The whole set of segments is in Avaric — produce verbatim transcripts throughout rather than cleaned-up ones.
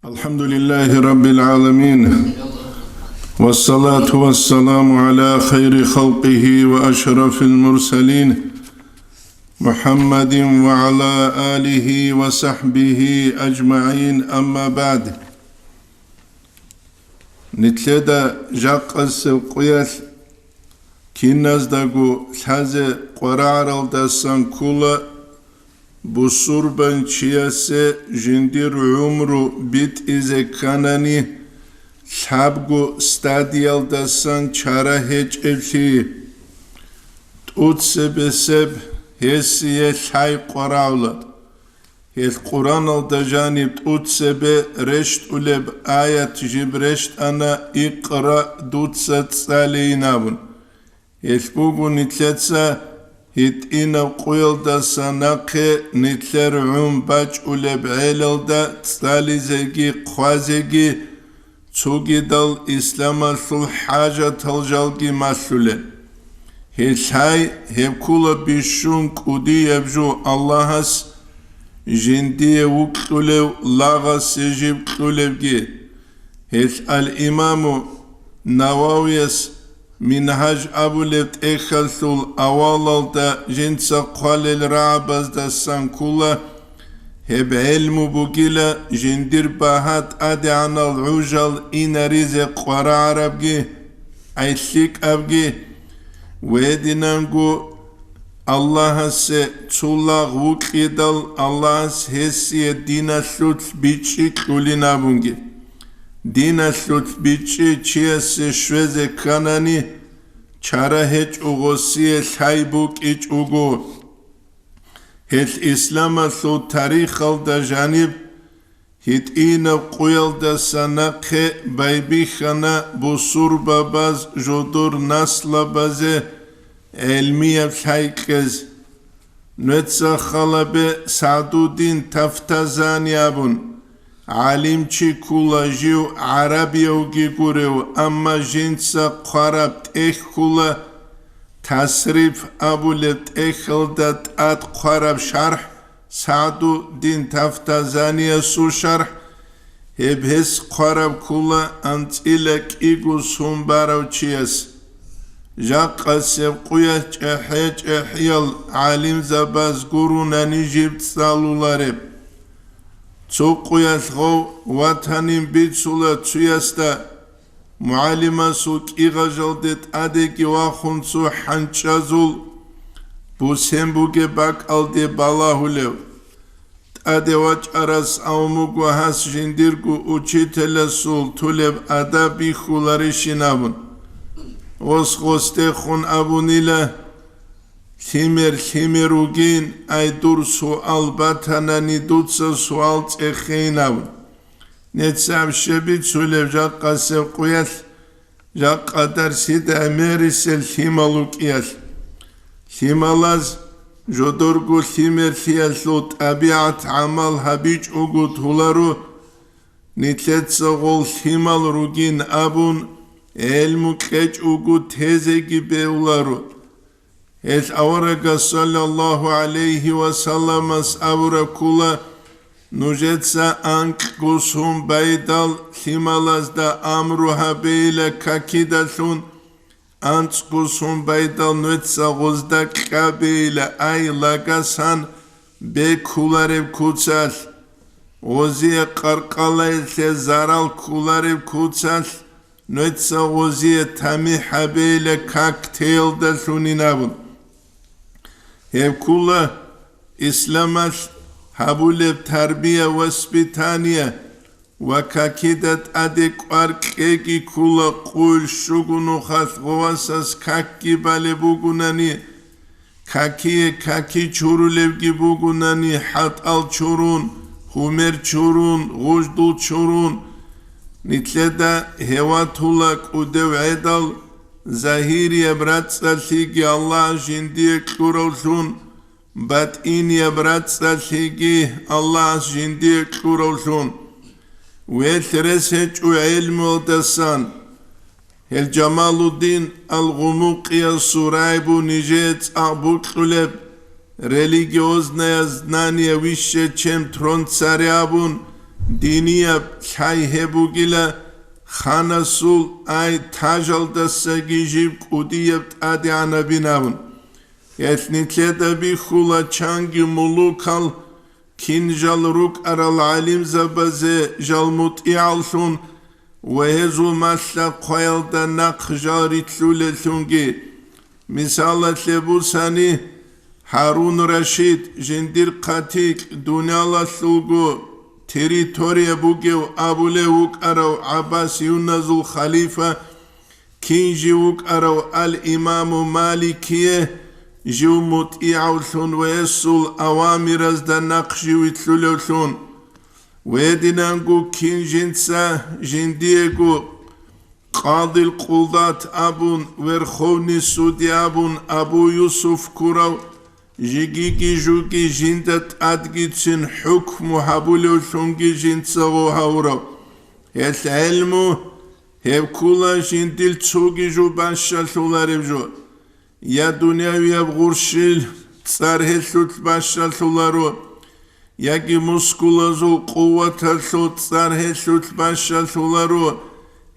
الحمد لله رب العالمين، والصلاة والسلام على خير خلقه وأشرف المرسلين، محمد وعلى آله وصحبه أجمعين، أما بعد. Нилъеда жакъасеб къуялъ киназдаго лъазе къварагӀаралдасан ккола, бусурбанчиясе жиндир гӀумру битӀизе кканани, лъабго стадиялдасан чара гьечӀеблъи. ТӀуцебесеб гьесие лъай къварагӀула. Гьелъ Къуръаналда жаниб тӀуцебе рещтӀулеб аят жиб рещтӀана: «Икъра, дуца цӀалейин», – абун. Гьелъ буго нилъеца гьитӀинаб къуялдаса нахъе нилъер гӀун бачӀулеб гӀелалда цӀализеги хъвазеги цогидал исламалъул хӀажатал жалги малъулел. Гьелъай гьеб ккола бищун кӀудияб жо Аллагьас жиндие вукьулев лагъасе жиб кьулебги. Гьелъ ал-Имаму Нававияс Мингьаж абулеб тӀехьалъул авалалда жинца хъвалел рагӀабаздасан ккола, гьеб гӀелму бугила жиндир багьа тӀадегӀанал гӀужал инаризе къварагӀарабги, ай лъикӀабги, ва гьединанго Аллагьасе цо лагъ вукьидал Аллагьас гьесие диналъулъ бичӀчӀи кьулин абунги. Диналъулъ бичӀчӀи чиясе щвезе кканани, чара гьечӀо гъосие лъай букӀичӀого. Гьелъ исламалъул тарихалда жаниб гьитӀинаб къуялдаса нахъе байбихьана бусурбабаз жодор наслабазе гӀелмияб лъай кьез. Нуца халабе СагӀдуддин Тафтазани абун, гӀалимчи ккола, жив гӀарабиявги гурев, амма жинца хъвараб тӀехь ккола, Тасриф абулеб тӀехьалда тӀад хъвараб шархӀ, СагӀдуддин Тафтазаниясул шархӀ, гьеб гьес хъвараб ккола анцӀила кӀиго сон барав чияс. Жакъасеб къуялъ чӀехӀе-чӀехӀиял гӀалимзабаз гурунани жиб цӀалулареб. Цо къуялъ гъов ватанин бицула цуясда, мугӀалимасул кӀигъажалде тӀадеги вахун цо хӀанчӀазул бусен бугеб бакӀалде балагьулев. ТӀаде вачӀарас авун буго гьас жиндирго учителасул тулеб адаб бихьуларищин абун. Гъос гъосдехун абунила: «Лъимер лъимер ругин, ай дур суал батанани дуца суал цӀехейин», – абун. Нецаб щиб бицулеб жакъасеб къуялъ, жакъа дарсида гӀемерисел лъимал рукӀиялъ. Лъималаз жодорго лъимерлъиялъул тӀабигӀат гӀамал гьабичӀого толаро, нилъеца гъол лъимал ругин абун, гӀелму кьечӀого тезеги бегьуларо. Гьелъ аварагас, саллаллагьу гӀалайгьи ва салламас, абураб ккола: «Нужеца анкьго сон байдал лъималазда амру гьабейила какидалъун, анцӀго сон байдал нуца гъозда кьабейила, ай, лагасан бекулареб куцалъ, гъозие къаркъалаялъе зарал кколареб куцалъ, нуца гъозие тамихӀ гьабейила как теялдалъунин», – абун. Гьеб ккола исламалъ гьабулеб тарбия-воспитание ва какида тӀаде кӀвар кьеги ккола, къуйл щуго нухалъ гъовасас какги балеб бугунани, какие каки чурулебги бугунани, хӀатӀал чурун, гьумер чурун, гъуждул чурун. Нилъеда гьеватула кӀудев гӀедал, загьирияб рацӀцӀалъиги Аллагьас жиндие кьуравлъун, батӀинияб рацӀцӀалъиги Аллагьас жиндие кьуравлъун. Велъ рес гьечӀо гӀелмуялдасан. Гьел Жамалуддин ал-Гъумукъиясул рагӀи буго нижее цӀакъ бокьулеб, религиозное знание выше, чем трон царя абун, динияб лъай гьеб бугила, ханасул ай тажалдасаги жиб кӀудияб тӀадегӀанабин абун. Гьелъ нилъеда бихьула чанги мулукал, кин жал рукӀарал гӀалимзабазе жал мутӀигӀавлъун ва гьезул малъа хъваялда нахъ жал рилълъулеллъунги. Мисалалъе бусани, Гьарун Рашид жиндир хъатикь дуниялалъулго территория бугев абулев вукӀарав ГӀаббас юназул халифа, кин жив вукӀарав ал-Имаму Маликие жив мутӀигӀавлъун ва гьесул авамиразда нахъ жив вилълъулевлъун. Гьединанго кин жинца жиндиего Къадил Къудат абун, Верховный судья абун Абу Юсуф ккурав, жигиги жуги жинда тӀадгицин хӀукму гьабулевлъунги жинца гъо гьавурав. Гьелъ гӀелму гьеб ккула жиндил цоги жо бащалъулареб жо. Я дунявияб гъурщил цӀар гьелъулъ бащалъуларо, яги мускулазул къуваталъул цӀар гьелъулъ бащалъуларо,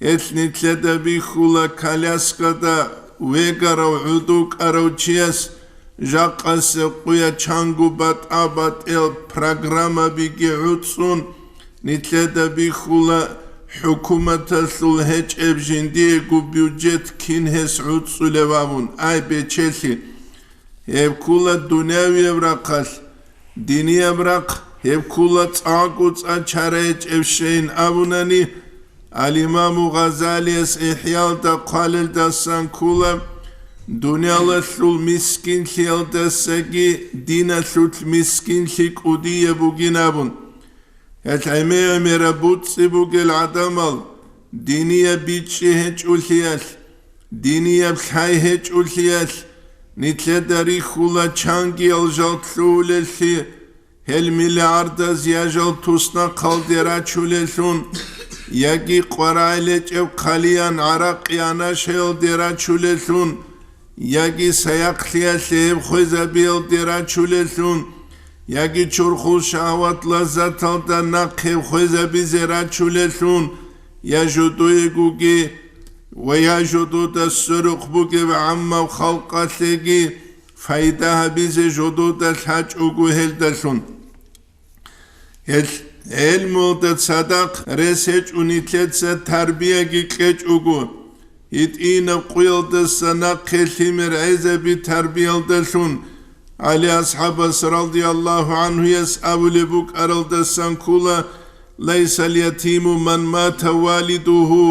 гьелъ нилъеда бихьула коляскада вегарав гӀодов кӀарав чияс жакъасеб къуя чанго батӀа-батӀел программабиги гӀуцӀцӀун, нилъеда бихьула хӀукуматалъул гьечӀеб жиндиего бюджет кин гьес гӀуцӀцӀулев абун, ай бечелъи. Гьеб ккула дунявияб рахъалъ, динияб рахъ, гьеб ккула цӀакъго цӀа чара гьечӀебщейин абунани, ал-Имаму Гъазалияс ИхӀялда хъвалелдасан ккула, дуниялалъул мискинлъиялдасаги диналъулъ мискинлъи кӀудияб бугин абун. Гьел гӀемер-гӀемераб буцӀцӀи бугел гӀадамал, динияб бичӀчӀи гьечӀолъиялъ, динияб лъай гьечӀолъиялъ, нилъеда рихьула чангиял жал лъугьулеллъи, гьел миллиардаз я жал туснахъалде рачулеллъун, яги къварагӀел гьечӀеб хъалиян гӀаракъи анашаялде рачулеллъун, яги саяхълъиялъе гьеб хвезабиялде рачулеллъун, яги чорхол шагьават-лаззаталда нахъе хвезабизе рачулеллъун, я жодоегоги ва я жодода сверухъ бугеб гӀаммаб халкъалъеги пайда гьабизе жодода лъачӀого гьелдалъун. Гьел гӀелмуялда цадахъ рес гьечӀо нилъеца тарбияги кьечӀого, гьитӀинаб къуялдаса нахъе лъимер гӀезаби тарбиялдалъун. ГӀали асхӀабас радияллагьу гӀанхуяс абулеб букӀаралдасан ккула: «Лайсал ятиму ман мата валидугьу»,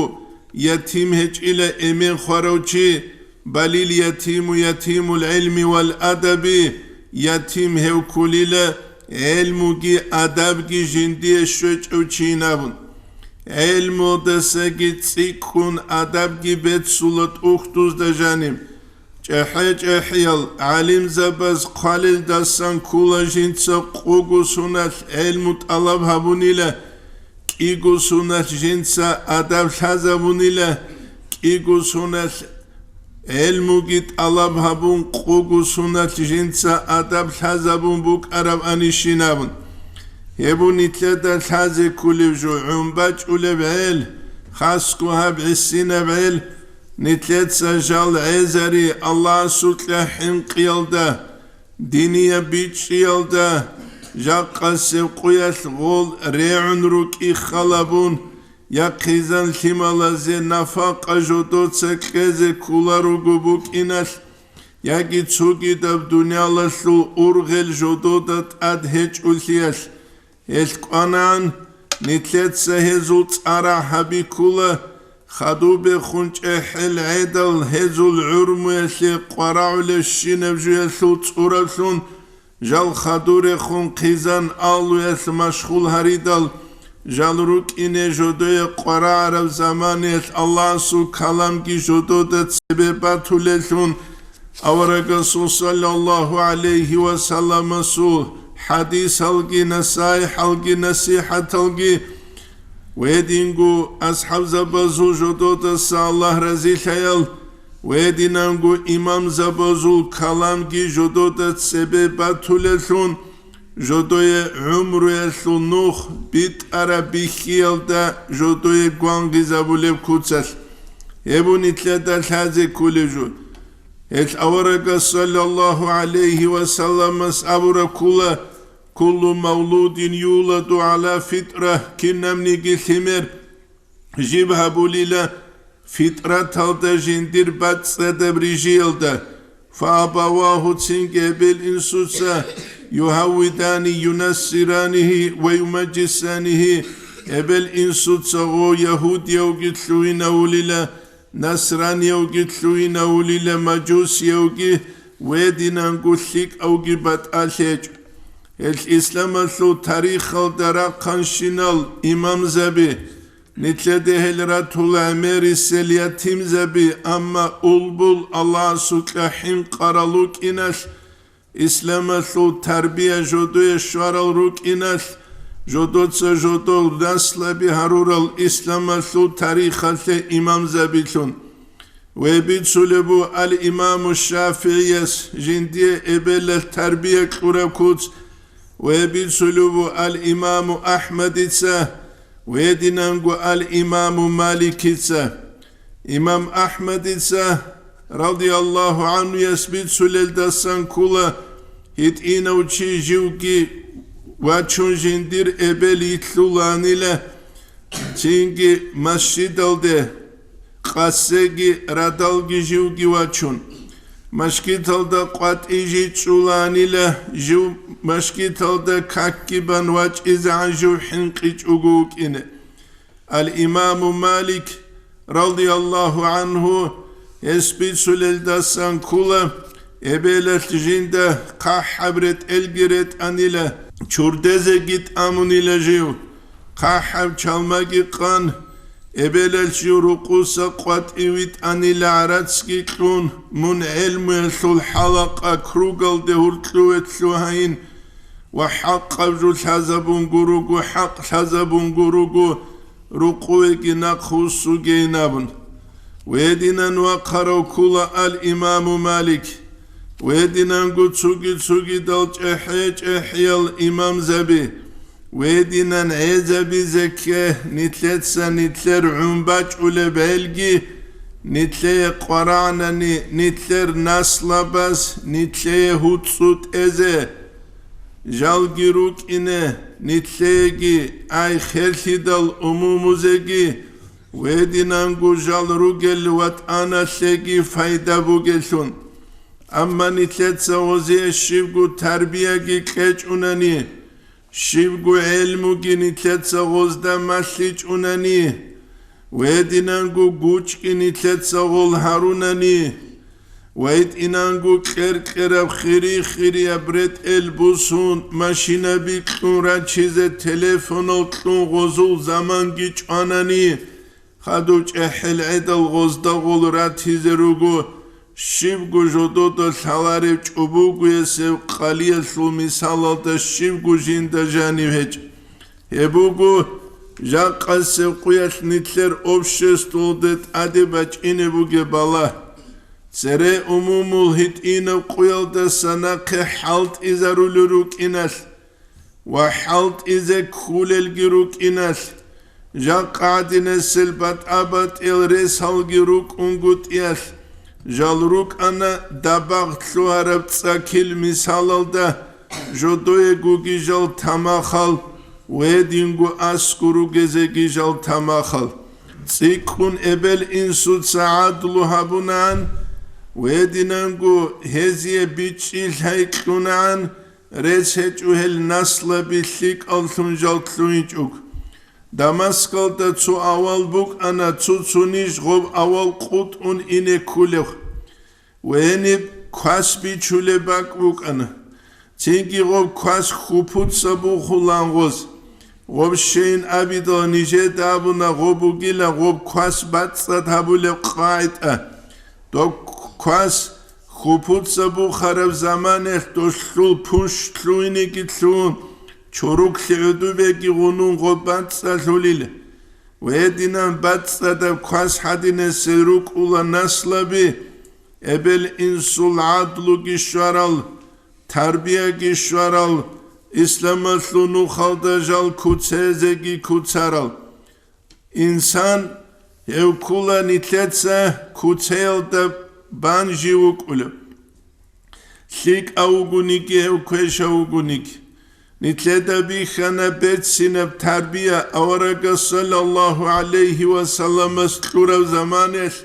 ятим гьечӀила эмен хварав чи, «Балил ятиму ятимул гӀилми вал адаби», ятим гьев кколила гӀелмуги адабги жиндие щвечӀев чийин абун. ГӀелмудасаги цӀикӀкӀун адабги бецула тӀухьдузда жаниб. ЧӀехӀе-чӀехӀиял гӀалимзабаз хъвалелдасан ккула жинца къуго соналъ гӀелму тӀалаб гьабунила, кӀиго соналъ жинца адаб лъазабунила, кӀиго соналъ гӀелмуги тӀалаб гьабун, къуго соналъ жинца адаб лъазабун букӀарабани щинабун. Гьеб нилъеда лъазе кколеб жо, гӀун бачӀулеб гӀел, хасго гьаб гӀисинаб гӀел, нилъеца жал гӀезари Аллагьасукьа хӀинкъиялда, динияб бичӀчӀиялда, жакъасеб къуялъ гъол регӀун рукӀи халабун, я хъизан лъималазе нафакъа жодоца кьезе кколарого букӀиналъ, яги цогидаб дуниялалъул ургъел жодода тӀад гьечӀолъиялъ, гьелъ кӀванагӀан, нилъеца гьезул цӀарагӀ гьаби ккула, хадубехун чӀехӀел гӀедал гьезул гӀурмуялъе къварагӀулебщинаб жуялъул цӀураблъун, жал хадурехун хъизан алуялъ машгъул гьаридал, жал рукӀине жодое къварагӀараб заманаялъ Аллагьасул каламги жодода цебе батулеллъун, Аварагасул саллаллагьу гӀалайгьи ва салламасул хӀадисалги, насаихӀалги, насихӀаталги ва гьединго асхӀабзабазул жододаса Аллагь разилъаял ва гьединанго имамзабазул каламги жодода цебе батулеллъун, жодое гӀумруялъул нух битӀараб бихьиялда жодое гвангъизабулеб куцалъ. Гьеб нилъеда лъазе кколеб жо. Гьел аварагас саллаллагьу гӀалайгьи ва салламас абураб ккола: «Куллу мавлудин юладу гӀала фитӀра», кинабниги лъимер жиб гьабулила фитӀраталда жиндир бацӀцӀадаб рижиялда, фа абавагьу, цинги эбел-инсуца, югьаввидани, юнассиранигьи ва юмажжисанигьи, эбел-инсуца гъо ягьудиявги лъугьинавулила, насраниявги лъугьинавулила, мажусиявги, гьединанго лъикӀавги батӀалъ гьечӀо. Гьел исламалъул тарихалда рахъанщинал имамзаби, нилъеде гьел ратула гӀемерисел ятимзаби, амма улбул Аллагьасукьа хӀинкъарал рукӀиналъ, исламалъул тарбия жодое щварал рукӀиналъ, жодоца жодор наслаби гьарурал исламалъул тарихалъе имамзабилъун. Ва бицулеб бу ал-Имаму ШафигӀияс жиндие эбелалъ тарбия кьураб куц, ва бицулеб бу ал-Имаму АхӀмадица, ва гьединанго ал-Имаму Маликица. Имам АхӀмадица, радияллагьу гӀанхуяс, бицулелдасан ккола, гьитӀинав чи живги вачун жиндир эбел йилъуланила, цинги масжидалде къасеги радалги живги вачун, машгиталда къватӀи жи чӀуланила, жив машгиталда какги бан вачӀизегӀан жив хӀинкъичӀого вукӀине. Ал-Имаму Малик, радияллагьу гӀанху, гьес бицулелдасан ккола, эбелалъ жинда хъахӀаб ретӀелги ретӀанила, чурдезеги тӀамунила жив. ХъахӀаб чалмаги къан, эбелалъ жив рукъуса къватӀив витӀанила гӀарацги кьун, мун гӀелмуялъул хӀалакъа кругалде гьуркьуе лъугьайин ва хӀакъаб жо лъазабунго руго, хӀакъ лъазабунго руго, рукъувеги нахъвуссугейин абун. Гьединан вахъарав ккола ал-Имаму Малик. Гьединанго цуги-цугидал чӀехӀе-чӀехӀиял имамзаби, гьединан гӀезабизе кке нилъеца нилъер гӀун бачӀулеб гӀелги, нилъее къварагӀнани, нилъер наслабаз нилъее гьуцӀу тӀезе. Жалги рукӀине, нилъееги, ай херлъидал умумузеги, гьединанго жал ругел ватӀаналъеги пайда бугелъун. Амма нилъеца гъозие щибго тарбияги кьечӀунани, щибго гӀелмуги нилъеца гъозда малъичӀунани, гьединанго гучӀги нилъеца гъол гьарунани, ва гьитӀинанго кьер-кьераб хири-хирияб ретӀел бусун, машинаби кьун рачизе телефонал кьун гъозул заманги чӀванани, хадув чӀехӀел гӀедал гъозда гъол ратизе руго, щибго жодода лъаларев чӀобогоясев къалиялъул мисалалда щибго жинда жанив гьечӀ. Гьеб буго, жакъасеб къуялъ нилъер обществоялде тӀаде бачӀине бугеб балагь. Цере умумул гьитӀинаб къуялдаса нахъе хӀалтӀизарулел рукӀиналъ ва хӀалтӀизе кколелги рукӀиналъ, жакъа гӀадинасел батӀа-батӀиял ресалги рукӀунгутӀиялъ, жал рукӀана дабагъ лъугьараб цӀакил мисалалда, жодоегоги жал тамахал, гьединго аскӀор ругезеги жал тамахал. ЦӀикӀкӀун эбел-инсуца гӀадлу гьабунагӀан, гьединанго гьезие бичӀчӀи лъай кьунагӀан, рес гьечӀо гьел наслаби лъикӀаллъун жал лъугьинчӀого. Дамаскалда цо авал букӀана, цо-цо ниж гъоб авал къутӀун ине кколев. Ва гьениб квас бичулеб бакӀ букӀана. Цинги гъоб квас хьупуца бухулан гъоз. Гъоб щейин абидал нижеда абуна гъоб бугила гъоб квас бацӀцӀад гьабулеб къагӀида. Доб квас хьупуца бухараб заманалъ долъул пунш лъугьинеги лъугьун, чорокли гӀодобеги гъунун гъоб бацӀцӀалъулила. Гьединан бацӀцӀадаб квас гьадинасел рукӀула наслаби, эбел-инсул гӀадлуги щварал, тарбияги щварал, Исламалъул нухалда жал куцезеги куцарал. Инсан гьев ккула нилъеца куцеялда бан жив вукӀулев. ЛъикӀав вугониги, гьев квешав вугониги. Нилъеда бихьана берцинаб тарбия аварагас саллаллагьу гӀалайгьи ва салламас кьураб заманаялъ.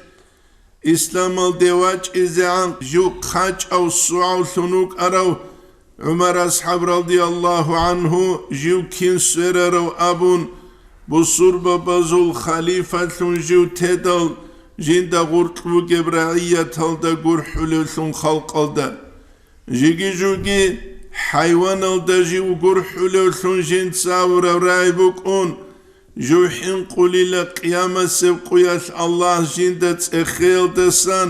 Исламалде вачӀизегӀан жив хъачӀав, сугӀавлъун вукӀарав ГӀумар асхӀаб радияллагьу гӀангьу жив кин сверарав абун, бусурбабазул халифалъун жив тедал, жинда гъуркь бугеб рагӀияталда гурхӀулевлъун халкъалда. Жиги-жуги хӀайваналда жив гурхӀулевлъун жинца абураб рагӀи букӀун, жив хӀинкъулила къиямасеб къуялъ Аллагь жинда цӀехеялдасан,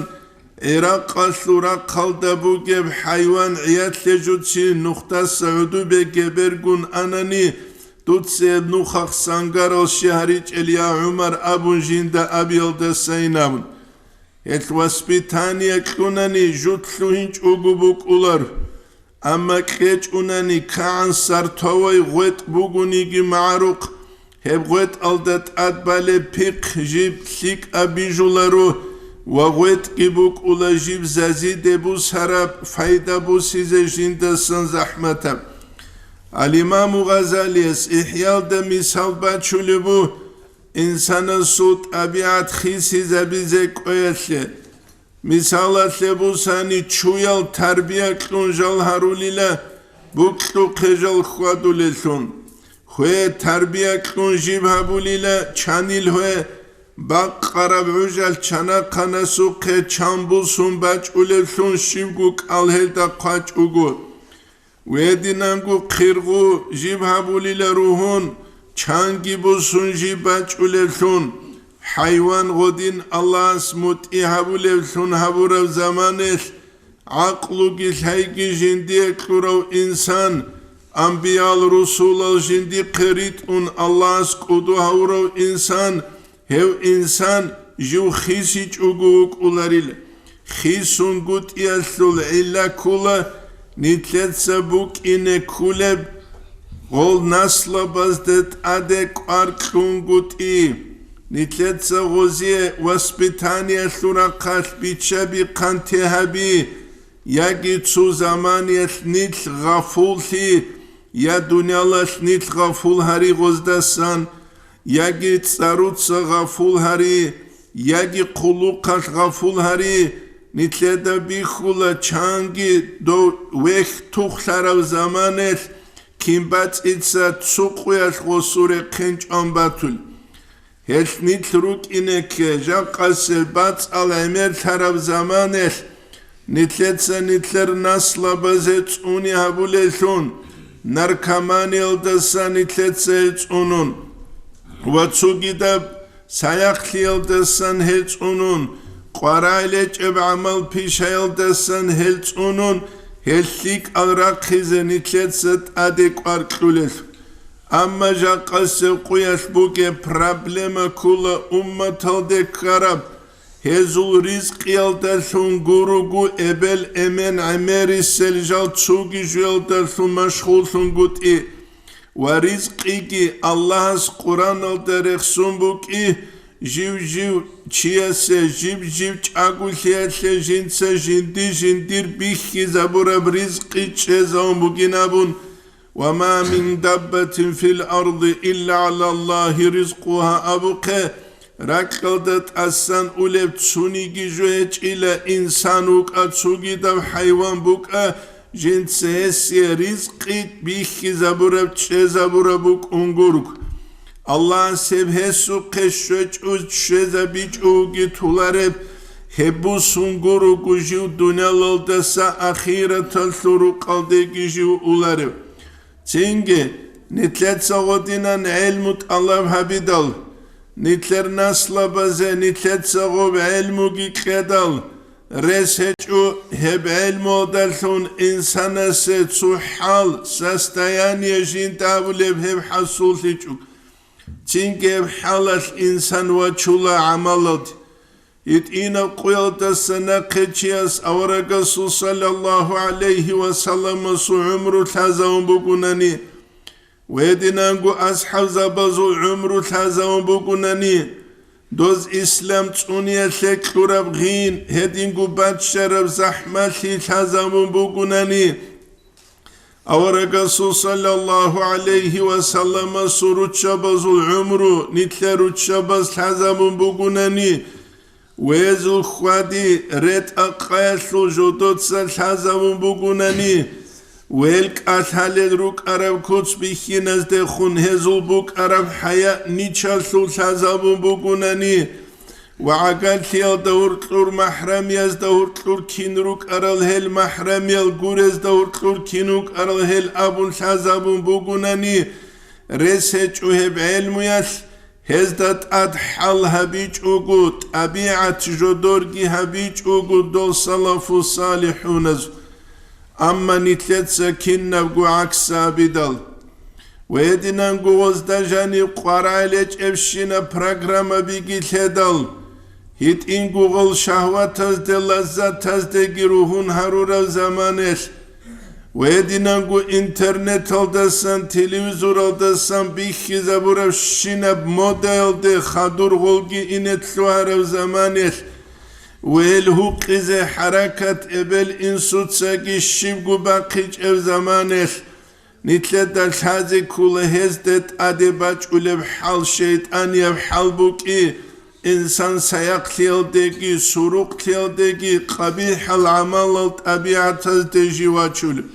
гӀиракъалъул рахъалда бугеб хӀайван гӀиялъе жуцин нухдаса гӀудубе гебергун анани, дуца гьеб нухахъ сангарал щи гьаричӀел, я ГӀумар, абун жинда абиялдасайин абун. Гьелъ воспитание кьунани жутлъугьинчӀого букӀулар, амма кьечӀунани кагӀан сартовай гъветӀ бугониги магӀарухъ, гьеб гъветӀалда тӀад балеб пихъ жиб лъикӀаб бижуларо ва гъветӀги букӀула жиб зазиде бусараб, файда бусизе жиндасан захӀматаб. Ал-Имаму Гъазалияс ИхӀялда мисал бачулеб бу, инсанасул тӀабигӀат хисизабизе кӀвеялъе. Мисалалъе бусани, чуял тарбия кьун жал гьарулила, букьухъе жал хьвадулеллъун. Хве тарбия кьун жиб гьабулила, чанил хве, бакъараб гӀужал чанахъанасухъе чан бусун бачӀулеллъун щибго кӀал гьелда хъвачӀого. Гьединанго хъиргъу жиб гьабулила ругьун, чанги бусун жиб бачӀулевлъун, хӀайван гъодин Аллагьас мутӀигӀ гьабулевлъун гьабураб заманалъ, гӀакълуги лъайги жиндие кьурав инсан, анбиял-русулал жиндихъе ритӀун Аллагьас кӀуду гьавурав инсан, гьев инсан жив хисичӀого вукӀуларила. ХисунгутӀиялъул гӀилла ккула, нилъеца букӀине ккулеб гъол наслабазде тӀаде кӀвар кьунгутӀи. Нилъеца гъозие воспитаниялъул рахъалъ бичча-бихъан те гьаби, яги цо заманиялъ нилъ гъафуллъи, я дуниялалъ нилъ гъафул гьари гъоздасан, яги цӀаруца гъафул гьари, яги хъулухъалъ гъафул гьари, нилъеда бихьула чанги дов вехь тухлъарав заманалъ кин бацӀица цо къуялъ гъосул рехъен чӀван батулеб. Гьелъ нилъ рукӀине кке, жакъасел бацӀал гӀемерлъараб заманалъ, нилъеца нилъер наслабазе цӀуни гьабулеллъун, наркоманиялдаса нилъеца гьел цӀунун ва цогидаб саяхълъиялдасан гьел цӀунун, къварай лечӀеб гӀамал-пишаялдасан гьел цӀунун, гьел лъикӀал рахъизе нилъеца тӀаде кӀвар кьулелъул. Амма жакъасеб къуялъ бугеб проблема ккула умматалде ккараб, гьезул ризкъиялдалъун гуруго эбел-эмен гӀемерисел жал цоги жуялдалъун машгъуллъунгутӀи ва ризкъиги Аллагьас Къураналда рехсон букӀи, жив-жив чиясе жиб-жиб чӀаголъиялъе жинца жинди-жиндир бихьизабураб ризкъи чӀезавун бугин абун, «Ва ма мин даббатин фил арди илла гӀала Аллагьи ризкъугьа», абухъе, ракьалда тӀасан улеб цониги жо гьечӀила, инсан вукӀа, цогидаб хӀайван букӀа, жинца гьесие ризкъи бихьизабураб, чӀезабураб букӀун гург. Аллагьас гьеб гьесухъе щвечӀо, щвезабичӀого толареб, гьеб бусун гурого жив дуниялалдаса ахираталъул рукъалдеги жив уларев. Цинги, нилъеца гъодинан гӀелму тӀалаб гьабидал, нилъер наслабазе нилъеца гъоб гӀелмуги кьедал, рес гьечӀо гьеб гӀелмуялдалъун инсанасе цо хӀал, состояние жинда абулеб гьеб хӀасуллъичӀого. Цинги гьеб хӀалалъ инсан вачула гӀамалалде. ГьитӀинаб къуялдаса нахъе чияс аварагасул саллаллагьу гӀалайгьи ва салламасул гӀумру лъазабун бугунани, ва гьединанго асхӀабзабазул гӀумру лъазабун бугунани, доз ислам цӀуниялъе кьураб гъин, гьединго баччараб захӀмалъи лъазабун бугунани, аварагасул саллаллагьу гӀалайгьи ва салламасул руччабазул гӀумру нилъер руччабаз лъазабун бугунани, везул хьвади ретӀа-къаялъул жодоца лъазабун бугунани, вел кӀалъалел рукӀараб куц бихьиназдехун гьезул букӀараб хӀая ничалъул лъазабун бугунани, ва гӀагарлъиялда гьуркьур, махӀрамиязда гьуркьур кин рукӀарал гьел махӀрамиял гурезда гьуркьур кин рукӀарал гьел абун лъазабун бугунани, рес гьечӀо гьеб гӀелмуялъ, гьезда тӀад хӀал гьабичӀого, тӀабигӀат жодорги гьабичӀого дол салафу салихӀуназ. Амма нилъеца кинабго гӀакс абидал. Ва гьединанго гъозда жанив къварагӀел гьечӀебщинаб программабиги лъедал, гьитӀинго гъол шагьватазде, лаззатаздеги ругьун гьарураб заманалъ, ва гьединанго интернеталдасан, телевизоралдасан бихьизабурабщинаб модаялде хадур гъолги ине лъугьараб заманалъ, ва гьел гьукъизе хӀаракат эбел-инсуцаги щибго бахъичӀеб заманалъ, нилъеда лъазе ккола гьезде тӀаде бачӀулеб хӀал, шайтӀанияб хӀал букӀи, инсан саяхълъиялдеги, сурукълъиялдеги, къабихӀал гӀамалал тӀабигӀатазде жив вачулеб.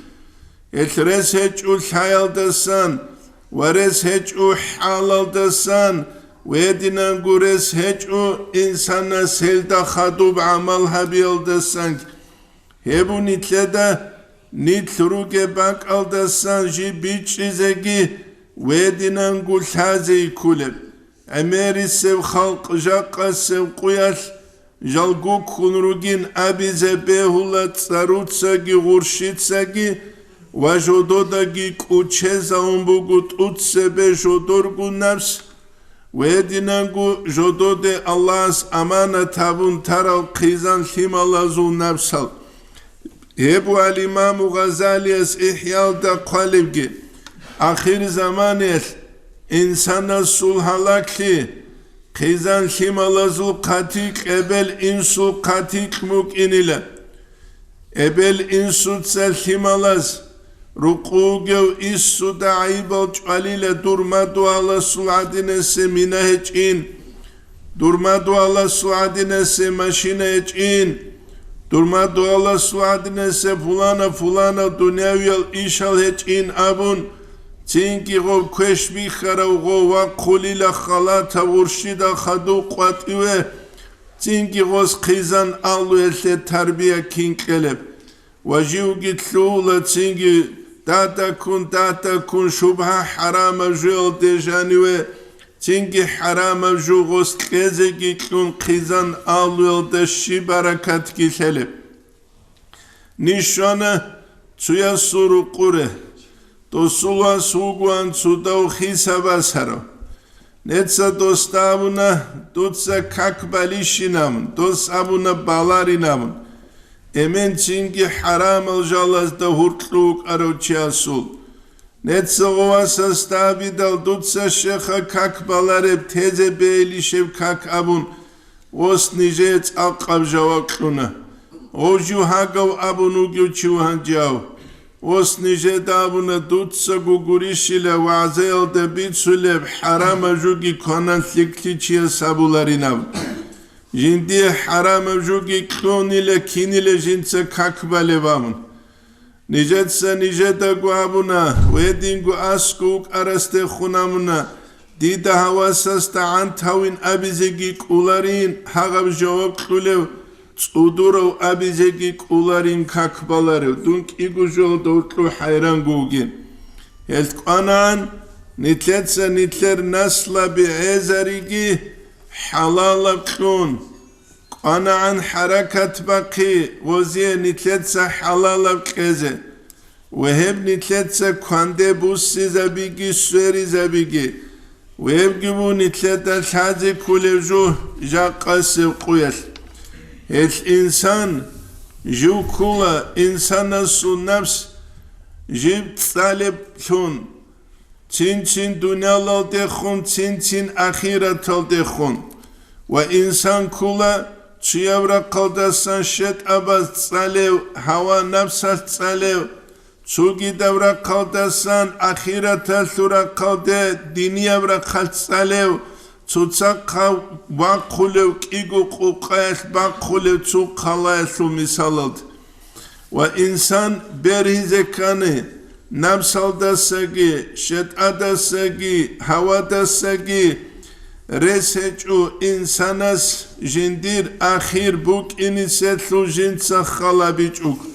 Гьелъ рес гьечӀо лъаялдасан ва рес гьечӀо хӀалалдасан, ва гьединанго рес гьечӀо инсанас гьелда хадуб гӀамал гьабиялдасанги. Гьеб нилъеда нилъ ругеб бакӀалдасан жиб бичӀчӀизеги ва гьединанго лъазе кколеб. ГӀемерисеб халкъ жакъасеб къуялъ жал гуккун ругин абизе бегьула цӀаруцаги гъурщицаги ва жододаги кӀучезавун буго тӀуцебе жодорго напс, ва гьединанго жододе Аллагьас аманат гьабун тарал хъизан-лъималазул напсал. Гьеб ва ал-Имаму Гъазалияс ИхӀялда хъвалебги, ахирзаманаялъ инсанасул гьалаглъи хъизан-лъималазул хъатикь, эбел-инсул хъатикь букӀинила. Эбел-инсуца лъималаз рукъугев иссуда гӀайибал чӀвалила дур мадугьаласул гӀадинасе мина гьечӀин, дур мадугьаласул гӀадинасе машина гьечӀин, дур мадугьаласул гӀадинасе пулана-пулана дунявиял ишал гьечӀин абун, цинги гъов квеш бихьарав гъов вахъулила халатав гъурщидал хадув къватӀиве, цинги гъос хъизан аллуялъе тарбия кин кьелеб. Ва живги лъугьула цинги датаккун, датаккун шубгьа-хӀарамаб жуялде жаниве, цинги хӀарамаб жу гъос кьезеги кьун хъизан аллуялда щиб баракатги лъелеб. Ниж щвана цуясул рукъуре. Досул вас вугоан цудав хисаб асарав. Неца досда абуна, дуца как балищин абун, дос абуна, баларин абун. Эмен цинги хӀарамал жалазда гьуркьу вукӀарав чиясул. Неца гъовасасда абидал, дуца щеха как балареб, тезе бейилищеб как абун, ос нижее цӀакъаб жаваб кьуна. Гъов жив гьагав абун вугев чи вугьанжав. Ос нижеда абуна, дуцаго гурищила вагӀзаялда бицулеб хӀарамаб жуги кванан лъикӀлъи чияс абуларинаб. Жиндие хӀарамаб жуги кьунила кинила жинца как балеб абун. Нижеца нижедаго абуна, гьединго аскӀов вукӀарасдехун абуна, дида гьавасасда гӀантавин абизеги кӀоларин, гьагъаб жаваб кьулев, цӀудурав абизеги кӀоларин как баларев, дун кӀиго жолда гьоркьов хӀайранго вугин. Гьелъ кӀванагӀан нилъеца нилъер наслаби гӀезариги хӀалалаб кьун. КӀванагӀан хӀаракат бахъи гъозие нилъеца хӀалалаб кьезе, ва гьеб нилъеца кванде буссизабиги сверизабиги, ва гьебги буго нилъеда лъазе кколеб жо жакъасеб къуялъ. Гьелъ инсан жив ккула, инсанасул напс жив цӀалеблъун, цин-цин дуниялалдехун, цин-цин ахираталдехун. Ва инсан ккула цояб рахъалдасан шетӀабаз цӀалев, гьава-напсалъ цӀалев, цогидаб рахъалдасан ахираталъул рахъалде динияб рахъалъ цӀалев, цоцахъав бахъулев, кӀиго къукъаялъ бахъулев цо хъалаялъул мисалалда. Ва инсан бергьизе ккани, напсалдасаги, шетӀадасаги, гьавадасаги рес гьечӀо инсанас жиндир ахир букӀиниселъул жинца халабичӀого.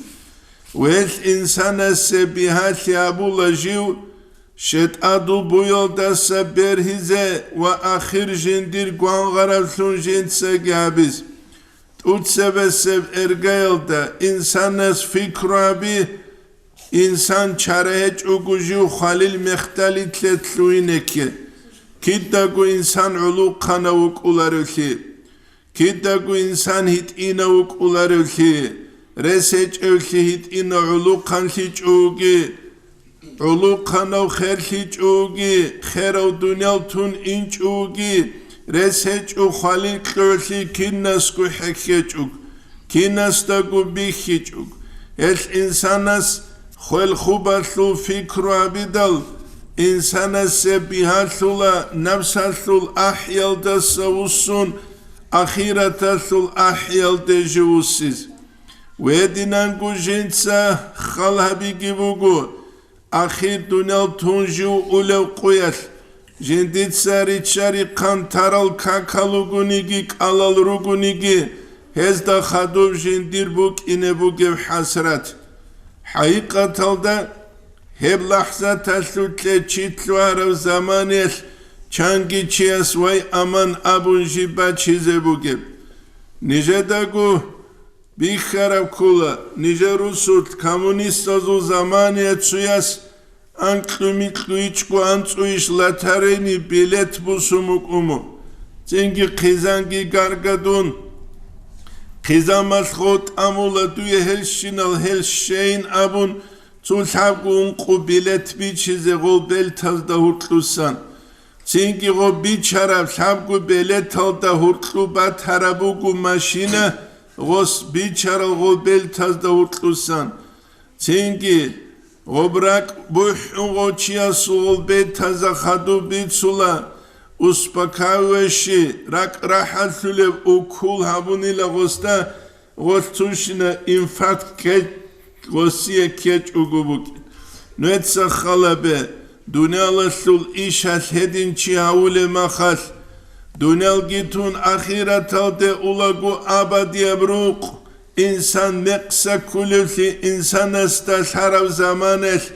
Гьелъ инсанасе бигьалъи абула жив шетӀадул буялдаса бергьизе ва ахир жиндир гвангъараблъун жинцаги гьабиз. ТӀуцебесеб эргаялда инсанас фикру гьаби, инсан чара гьечӀого жив хвалил мехталилъе лъугьине кке. Кидаго инсан гӀулухъанав вукӀуларевлъи, кидаго инсан гьитӀинав вукӀуларевлъи, рес гьечӀевлъи гьитӀинав гӀулухъанлъичӀоги, гӀулухъанав херлъичӀоги, херав дуниял тун инчӀоги, рес гьечӀо хвалил кьолъи кинасго хӀехьечӀого, кинасдаго бихьичӀого. Гьелъ инсанас хвел-хубалъул фикру гьабидал, инсанасе бигьалъула напсалъул ахӀиялдаса вуссун ахираталъул ахӀиялде жив вуссиз. Гьединанго жинца хал гьабиги буго, ахир дуниял тун жив улев къуялъ, жиндица ричча-рихъан тарал какал ругониги кӀалал ругониги, гьезда хадуб жиндир букӀине бугеб хӀасрат. ХӀакъикъаталда, гьеб лахӀзаталъулъе чи лъугьарав заманаялъ чанги чияс вай аман абун жиб бачизе бугеб. Нижедаго бихьараб ккола, нижер русулъ коммунистазул заманаялъ цояс анкьу-микьу ичӀго анцӀуйищ лотерейный билет бусун букӀуна. Цинги хъизанги гаргадун, хъизамалъ гъо тӀамула дуе гьелщинал гьел щейин абун, цо лъабго ункъо билет бичизе гъол бельтазда гьуркьусан. Цинги гъо бичараб лъабго билеталда гьуркьу батараб буго машина гъос бичарал гъол бельтазда гьуркьусан. Цинги гъоб ракӀ бухӀун гъо чиясул гъол бельтазда хадуб бицула, успокаивающий, ракӀ рахӀалъулеб укол гьабунила гъосда, гъолъ цущина инфаркт ккеч-, гъосие ккечӀого букӀин. Нуеца халабе, дуниялалъул ишалъ гьедин чи гьавулеб махалъ, дуниялги тун ахираталде улаго абадияб рукъ, инсан мекъса кколевлъи инсанасда лъараб заманаялъ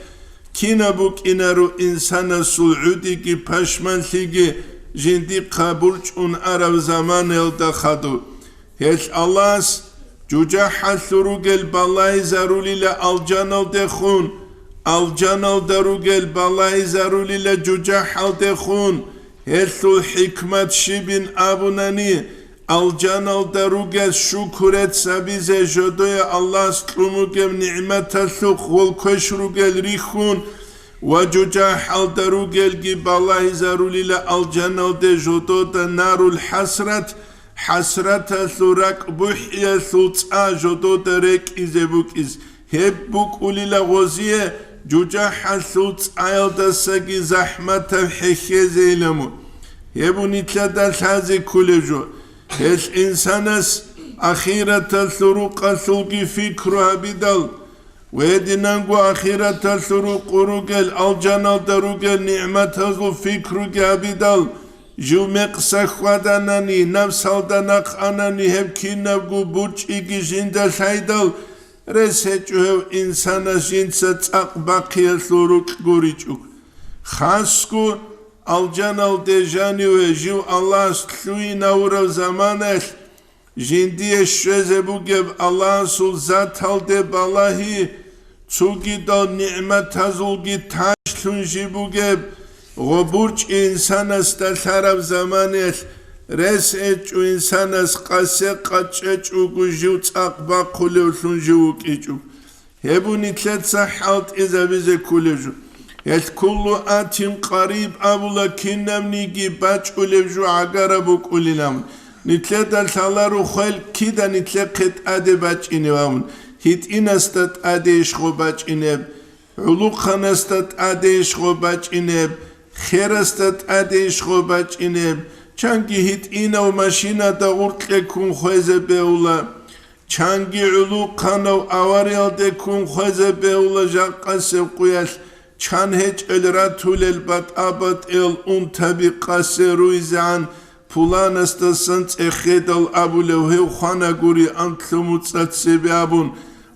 кинаб букӀинаро инсанасул гӀудиги пашманлъиги жиндихъа бурчӀун араб заманаялда хадуб. Гьелъ Аллагьас жужахӀалъур ругел балагьизарулила алжаналдехун, алжаналда ругел балагьизарулила жужахӀалдехун, гьелъул хӀикмат щибин абунани, алжаналда ругел шукурец гьабизе жодое Аллагьас кьун бугеб нигӀматалъухъ гъол квеш ругел рихьун ва жужахӀалда ругелги балагьизарулила алжаналде жодода нарул хӀасрат, хӀасраталъул ракӀ бухӀиялъул цӀа жодода рекӀизе букӀиз, гьеб букӀулила гъозие жужахӀалъул цӀаялдасаги захӀматаб хӀехьезе иламу. Гьеб унитӀлъада лъазе кколеб жо. Гьелъ инсанас ахираталъул рукъалъулги фикру гьабидал, Гьединанго ахираталъул рукъу ругел, алжаналда ругел нигӀматазул фикруги гьабидал, жив мекъса хьваданани, напсалда нахъ анани, гьеб кинабго бурчӀиги жинда лъайдал, рес гьечӀо гьев инсанас жинца цӀакъ бахъиялъул рукь гуричӀо. Хасго алжаналде жаниве жив Аллагьас лъугьинавурав заманаялъ, жиндие щвезе бугеб Аллагьасул заталде балагьи, цогидал нигӀматазулги тажлъун жи бугеб, гъо бурчӀи инсанасда лъараб заманаялъ Рес гьечӀо инсанас, къасе къачӀечӀого жив цӀакъ бахъулевлъун жив вукӀичӀо. Гьеб нилъеца хӀалтӀизабизе кколеб жо. Гьелъ куллу атин къариб абула, кинабниги бачӀулеб жо гӀагараб букӀулилан. Нилъеда лъаларо хвел кида нилъехъе тӀаде бачӀинев абун, гьитӀинасда тӀадейищ гъо бачӀинеб, гӀулухъанасда тӀадейищ гъо бачӀинеб, херасда тӀадейищ гъо бачӀинеб, чанги гьитӀинав машинада гъуркье ккун хвезе бегьула. Чанги гӀулухъанав авариялде ккун хвезе бегьула жакъасеб къуялъ, чан гьечӀел ратулел батӀа-батӀиял унтаби къасе руйзегӀан, пуланасдасан цӀехедал абулев гьев хванагури анлъго муцӀа цебе абун,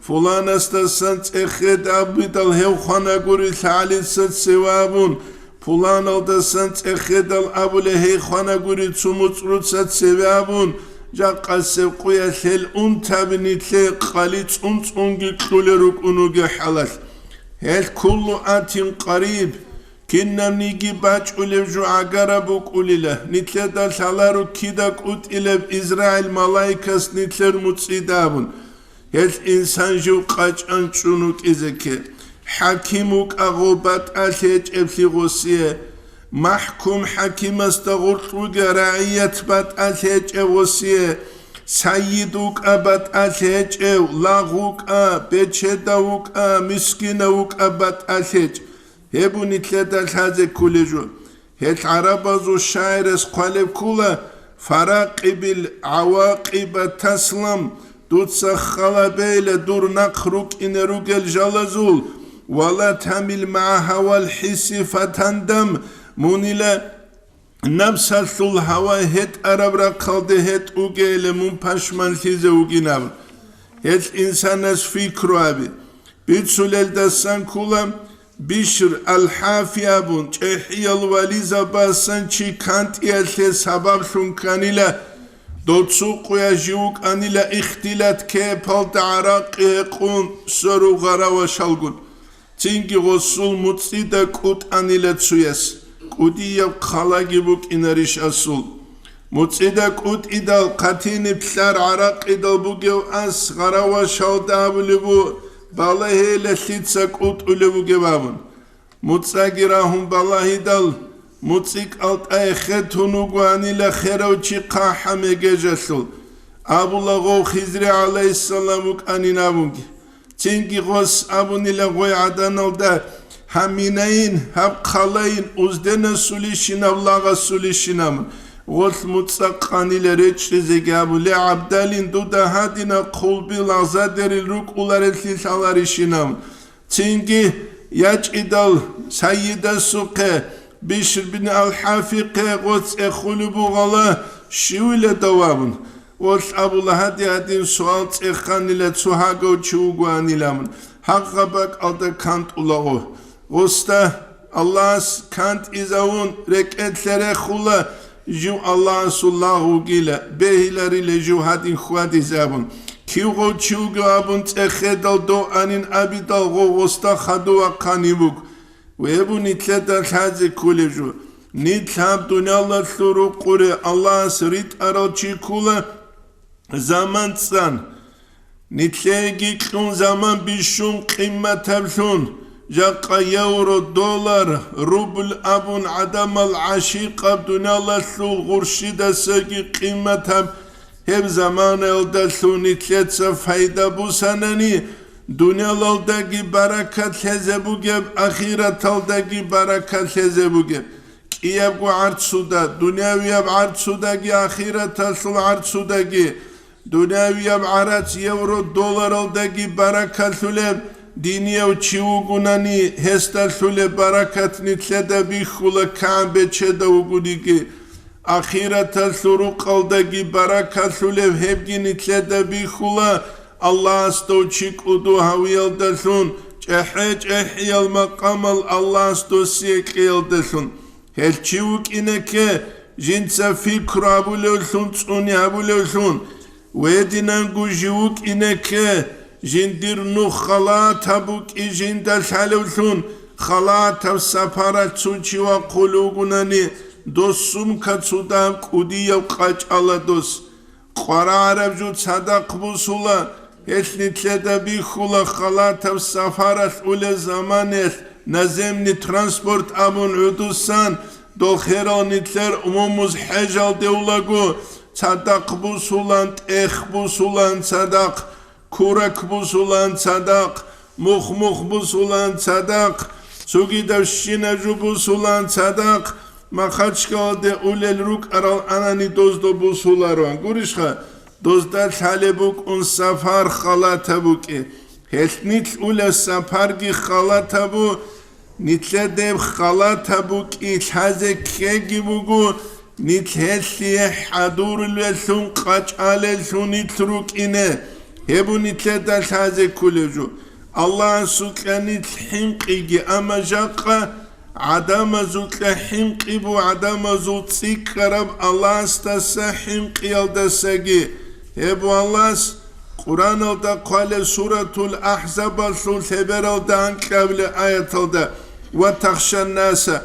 пуланасдасан цӀехед абидал гьев хванагури лъагӀалица цеве абун, пуланалдасан цӀехедал абулев гьей хванагури цо муцӀ руца цеве абун, жакъасеб къуялъ гьел унтаби нилъее къали цӀун-цӀунги кьулел рукӀун ругел хӀалалъ. Гьел куллу атин къариб, кинабниги бачӀулеб жо гӀагараб букӀулила, нилъеда лъаларо кида кӀутӀилеб Израил малаикас нилъер муцӀида абун. Гьелъ инсан жив къачӀан чӀун вукӀизе кке, хӀаким вукӀа гъо батӀалъи гьечӀеблъи гъосие, махӀкум хӀакимасда гъуркь вугев рагӀият батӀалъи гьечӀев гъосие, сайид вукӀа батӀалъи гьечӀев, лагъ вукӀа, бечедав вукӀа, мискинав вукӀа батӀалъи гьечӀ. Гьеб нилъеда лъазе кколеб жо. Гьел гӀарабазул шагӀирас хъвалеб ккола: «Фаракъибил гӀавакъиба таслам», дуца халабейила дур нахъ рукӀине ругел жалазул, «ва ла тамил магӀа гьавал хӀисси фатандам», мунила напсалъул гьава гьетӀараб рахъалде гьетӀ угейилан мун пашманлъизе вугин абун. Гьел инсанас пикру гьаби. Бицулелдасан ккола, Бишр ал-ХӀафи абун чӀехӀиял вализабасан чи кантӀиялъе сабаблъун кканила, дов цо къуя жив вукӀанила ихтилат кепалда гӀаракъи гьекъун сверун гъаравашалгун. Цинги гъосул муцӀида кӀутӀанила цуяс, кӀудияб хъалаги букӀинарищ асул. МуцӀида кӀутӀидал хъатиниб лъар гӀаракъидал бугев ас гъаравашалда абулеб бу, балагьейила лъица кӀутӀулев вугев абун. МуцӀаги рагьун балагьидал, муцӀи кӀалтӀае хетун вугоанила херав чи хъахӀа мегежалъул, абула гъов Хизри гӀалайгьиссалам вукӀанин абунги. Цинги гъос абунила гъой гӀаданалда: «Гьаб минайин, гьаб хъалайин, узденасулищинаб, лагъасулищинаб, гъолъ муцӀа къанила речӀчӀизеги», абулей гӀабдалин дуда гьадина хъулби лагъзадерил рукӀуларелъи лъаларищинаб. Цинги ячӀидал сайидасухъе, Бишр бин ал-ХӀафихъе гъоцӀе хулеб бугъала, щивила давабун. Олъ абула гьади-гьадин суал цӀеханила цо гьагав чи вугоанилан, гьагъа бакӀалда кантӀулаго. Гъосда Аллагьас кантӀизавун рекӀелъе рехула, жив Аллагьасул лагъ вугила, бегьиларила жив гьадин хьвадизабун. Кивгъав чи вугев абун цӀехедал дов анин абидал гъов гъосда хадув вахъанив вуго. Вебу нилъеда лъазе кколеб жо. Нилъ гьаб дуниялалъул рукъуре Аллагьас ритӀарал чи ккула заман цӀан. Нилъееги кьун заман бищун къимматаблъун, жакъа евро, доллар, рубль абун гӀадамал гӀашикъаб дуниялалъул гъурщидасаги къимматаб гьеб заманаялдалъун нилъеца пайда бусанани, дуниялалдаги баракат лъезе бугеб, ахираталдаги баракат лъезе бугеб. КӀиябго гӀарцуда, дунявияб гӀарцудаги ахираталъул гӀарцудаги, дунявияб гӀарац евро, долларалдаги баракат лъулеб, динияв чи вугунани, гьесда лъулеб баракат нилъеда бихьула, кигӀан бечеда вугониги. Ахираталъул рукъалдаги баракат лъулеб гьебги нилъеда бихьула, Аллагьас дов чи кӀуду гьавиялдалъун, чӀехӀе-чӀехӀиял макъамал Аллагьас досие кьеялдалъун. Гьел чи вукӀине кке, жинца пикру гьабулевлъун, цӀуни гьабулевлъун. Гьединанго жив вукӀине кке, жиндир нух халатаб букӀи жинда лъалевлъун, халатаб сапаралъ цо чи вахъулев вугунани, Дос сумка цо дагьаб кӀудияб къачӀала дос. Къварагьараб жо цадахъ бусула, гьелъ нилъеда бихьула халатаб сапаралъ улел заманаялъ наземный транспорт абун гӀудусан, дол херал нилъер умумуз хӀежалде улаго, цадахъ бусулан, тӀех бусулан цадахъ, курак бусулан цадахъ, мух-мух бусулан цадахъ, цогидабщина жо бусулан цадахъ, Махачкалалде улел рукӀарал анани дозда бусулароан. Гурищха, дозда лъалеб букӀун сапар халатаб букӀи. Гьелъ нилъ улеб сапарги халатабу, нилъер деб халатаб букӀи лъазе ккеги буго, нилъ гьелъие хӀадурулеллъун, къачӀалеллъун нилъ рукӀине. Гьеб нилъеда лъазе кколеб жо. Аллагьасукьа нилъ хӀинкъиги, амма жакъа гӀадамазукьа хӀинкъи бу, гӀадамазул цӀикӀкӀараб Аллагьасдаса хӀинкъиялдасаги. Гьеб Аллагьас Къуръаналда хъвалеб суратул Ахзабалъул лъебералда анкьабилеб аяталда: «Ва тахшаннаса»,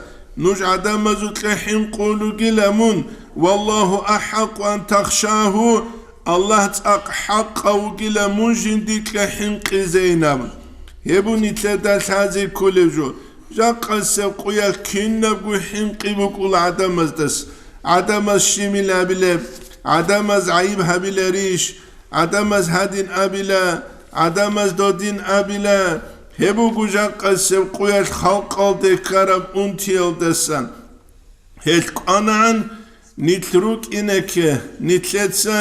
нуж гӀадамазукьа хӀинкъулугила мун, «валлагьу ахӀакъу ан тахшагьу», Аллагь цӀакъ хӀакъав вугила мун жиндикьа хӀинкъизейин абун. Гьеб нилъеда лъазе кколеб жо. Жакъасеб къуялъ кинабго хӀинкъи букӀула гӀадамаздас. ГӀадамаз щибил абилеб, гӀадамаз гӀайиб гьабиларищ, гӀадамаз гьадин абила, гӀадамаз додин абила, гьеб буго жакъасеб къуялъ халкъалде ккараб унтиялдасан. Гьелъ кӀванагӀан нилъ рукӀине кке, нилъеца,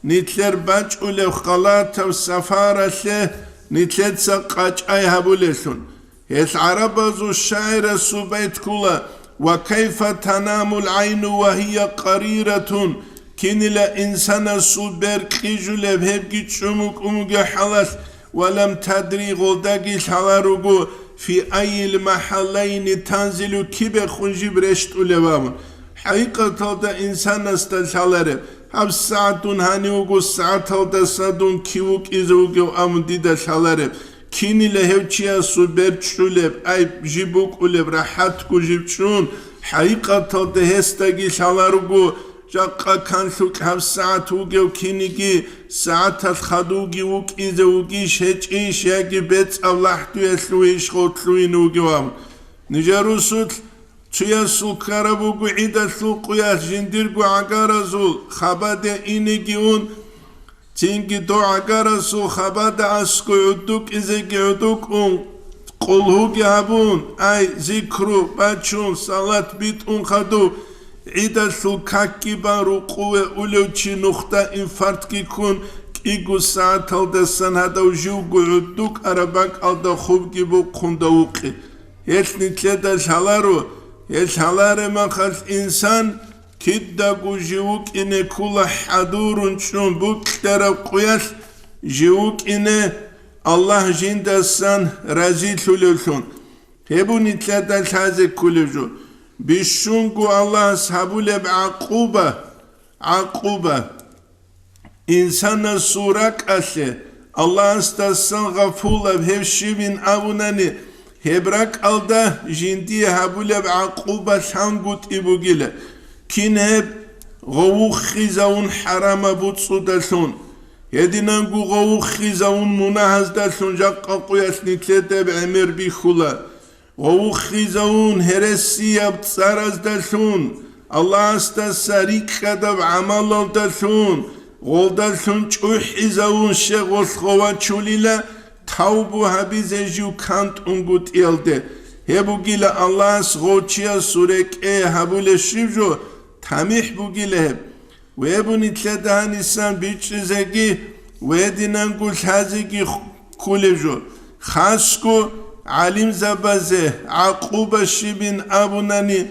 нилъер бачӀулеб халатаб сапаралъе нилъеца къачӀай гьабулеллъун. Гьелъ гӀарабазул шагӀирасул байт ккола: «Ва кайфа танамул гӀайну ва гьия къариратун», кинила инсанасул бер кьижулеб гьебги чӀумукӀумуге хӀалалъ, «ва лам тадри», гъолдаги лъаларуго, «фи айил махӀаллайни танзилу», кибехун жиб рещтӀулев абун. ХӀакъикъаталда инсанасда лъалареб, гьаб сагӀат дун гьанив вуго, сагӀаталдаса дун кив вукӀизе вугев абун дида лъалареб. Кинила гьев чиясул бер чӀулеб, ай, жиб букӀулеб, рахӀатго жиб чӀун, хӀакъикъаталда гьесдаги лъаларуго, жакъа канлъукь гьаб сагӀат вугев киниги, сагӀаталъ хадувги вукӀизе вугищ гьечӀищ, яги бецӀаб лахӀдуялъувейищ гъортлъуйин вугев абун. Нижер русулъ цуясул ккараб буго гӀидалъул къуялъ жиндирго гӀагаразул хабаде инеги ун, цинги дов гӀагарасул хабада аскӀой гӀудукӀизеги гӀудукӀун, къулгьуги гьабун, ай, зикру бачун, салат битӀун хадув, гӀидалъул какги бан рукъуве улев чи нухда инфарктги ккун, кӀиго сагӀаталдасан гьадав живго гӀудукӀараб бакӀалда хубги бухъун давукъи. Гьелъ нилъеда лъаларо, гьелъ гьалареб махалъ инсан кидаго жив вукӀине ккола хӀадурун чӀун букьараб къуялъ жив вукӀине Аллагь жиндасан разилъулевлъун. Гьеб нилъеда лъазе кколеб жо. Бищунго Аллагьас гьабулеб гӀакъуба, гӀакъуба. Инсанасул ракӀалъе Аллагьасдасан гъафулаб гьев щибин абунани, гьеб ракӀалда жиндие гьабулеб гӀакъуба лъангутӀи бугила. Кин гьеб? Гъовуххизавун хӀарамаб буцӀцӀудалъун, гьединанго гъовуххизавун мунагьаздалъун жакъа къуялъ нилъеда гӀемер бихьула. Гъовуххизавун гьересияб цӀараздалъун, Аллагьасдаса рикӀкӀадаб гӀамалалдалъун, гъолдалъун чӀухӀизавун щегъолъ гъовачулила, тавбу гьабизе жив кантӀунгутӀиялде. Гьеб бугила Аллагьас гъов чиясул рекӀее гьабулеб щиб жо, тамихӀ бугила гьеб. Гьеб нилъеда гьанисан бичӀчӀизеги, гьединанго лъазеги кколеб жо. Хасго гӀалимзабазе гӀакъуба щибин абунани,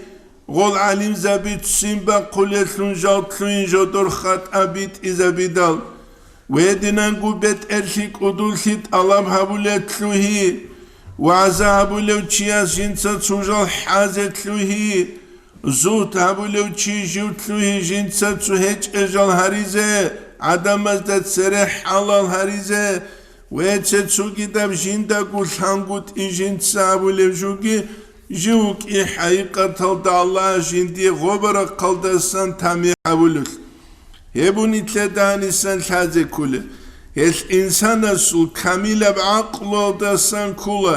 гъол гӀалимзаби ццин бахъулеллъун жал лъугьин жодор хатӀа битӀизабидал, гьединанго бетӀерлъи кӀудулъи тӀалаб гьабулел лъугьи, вагӀза гьабулев чияс жинца цо жал хӀазе лъугьи, Зугьд гьабулев чи жив лъугьи жинца цо гьечӀеб жал гьаризе, гӀадамазда цере хӀалал гьаризе, ва цо цогидаб жиндаго лъангутӀи жинца абулев жоги, Жив вукӀи хӀакъикъаталда Аллагь жиндие гъоба рахъалдасан тамихӀ гьавулев. Гьеб нилъеда гьанисан лъазе кколеб. Гьелъ инсанасул камилаб гӀакълуялдасан ккола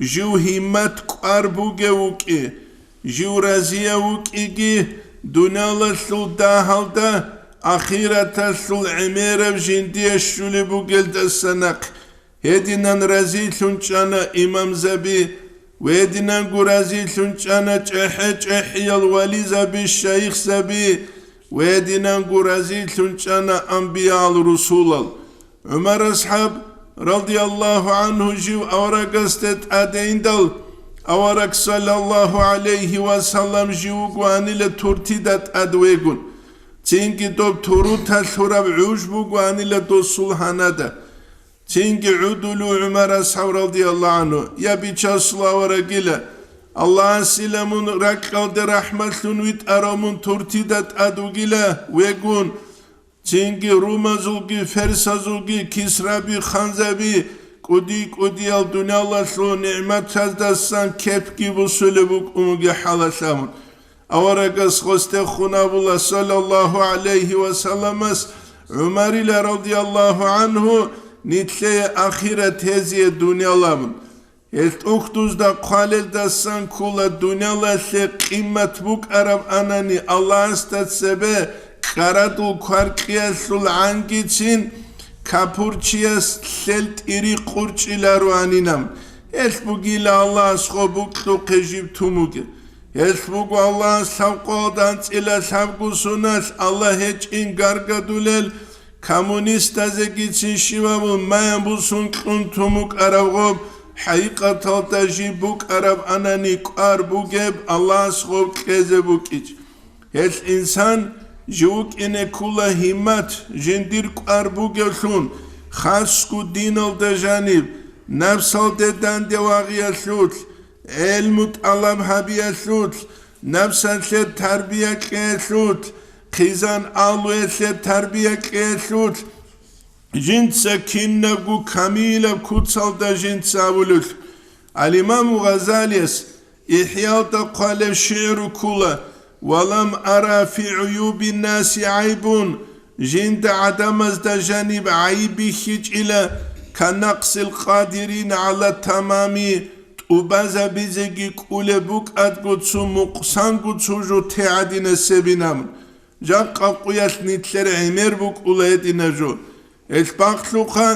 жив гьиммат кӀвар бугев вукӀи, жив разияв вукӀиги, дуниялалъул дагьалда ахираталъул гӀемераб жиндие щулеб бугелдаса нахъ. Гьединан разилъун чӀана имамзаби, ва гьединанго разилъун чӀана чӀехӀе-чӀехӀиял вализаби, шайихзаби, ва гьединанго разилъун чӀана анбиял-русулал. ГӀумар асхӀаб, радияллагьу гӀангьу, жив аварагасде тӀадейндал, авараг, саллаллагьу гӀалайгьи ва саллам, жив вугоанила туртида тӀад вегун. Цинги доб туруталъураб гӀуж бугоанила досул гьанада. Цинги гӀодулев ГӀумар асхӀаб, радияллагьу гӀангьу, я Бичасул аварагила, Аллагьасила мун ракьалде рахӀматлъун витӀарав мун туртида тӀад вугила вегун. Цинги румазулги, ферсазулги, Кисраби, ханзаби, кӀуди-кӀудиял дуниялалъул нигӀматаздасан кепги бусулеб букӀун бугеб хӀалалъ абун. Аварагас гъосде хун абула, саллаллагьу гӀалайгьи ва салламас, ГӀумарила, радияллагьу гӀангьу, нилъее ахират гьезие дуниял абун. Гьел тӀухьдузда хъвалелдасан ккола дуниялалъе къимат букӀараб анани Аллагьасда цебе кӀарадул кваркьиялъул гӀангицин капурчияс лъел тӀири къурчӀилароанинаб. Гьелъ бугила Аллагьас гъо букьухъе жиб тумуге. Гьелъ буго Аллагьас лъабкъоялда анцӀила лъабго суналъ Аллагь гьечӀин гаргадулел, коммунистазегицин щивав маян бусун кьун тун букӀараб гъоб, хӀакъикъаталда жиб букӀараб анани кӀвар бугеб Аллагьас гъоб кьезе букӀич. Гьелъ инсан жив вукӀине ккола гьиммат, жиндир кӀвар бугевлъун, хасго диналда жаниб, напсалде данде вагъиялъулъ, гӀелму тӀалаб гьабиялъулъ, напсалъе тарбия кьеялъулъ, хъизан-агьлуялъе тарбия кьеялъулъ, жинца кинабго камилаб куцалда жинца абулелъ. Ал-Имаму Гъазалияс ИхӀялда хъвалеб шигӀру ккола: «Ва лам ара фи гӀуюбин-наси гӀайбун», жинда гӀадамазда жаниб гӀайиб бихьичӀила, «ка накъсил къадирин гӀала тамами», тӀубазабизеги кӀулеб букӀадго цо мукъсанго цо жо те гӀадинасебинаб. Жакъа къуялъ нилъер гӀемер букӀула гьедина жо. Гьелъ бакълъухъа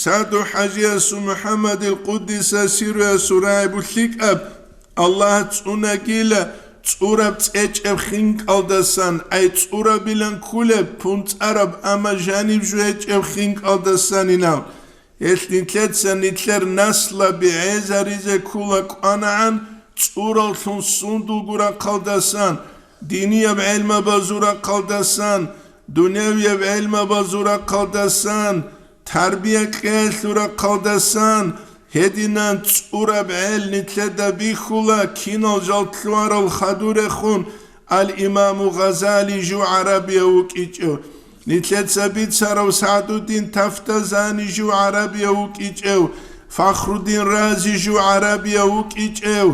СагӀду-хӀажиясул МухӀаммадил къуддиса сирруясул рагӀи булъикӀаб, Аллагь цӀунагила цӀураб цӀечӀеб хинкӀалдасан, ай цӀурабилан ккулеб пунцӀараб, амма жаниб жо гьечӀеб хинкӀалдасанинав. Гьелъ нилъеца нилъер наслаби гӀезаризе ккола кӀванагӀан цӀураллъун сундулго рахъалдасан, динияб гӀелмабазул рахъалдасан, дунявияб гӀелмабазул рахъалдасан, тарбия кьеялъул рахъалдасан, гьединан цӀураб гӀел нилъеда бихьула, кинал жал лъугьарал хадурехун, Ал-Имаму Гъазали жив гӀарабияв вукӀичӀев, нилъеца бицарав СагӀдуддин Тафтазани жив гӀарабияв вукӀичӀев, Фахруддин Рази жив гӀарабияв вукӀичӀев,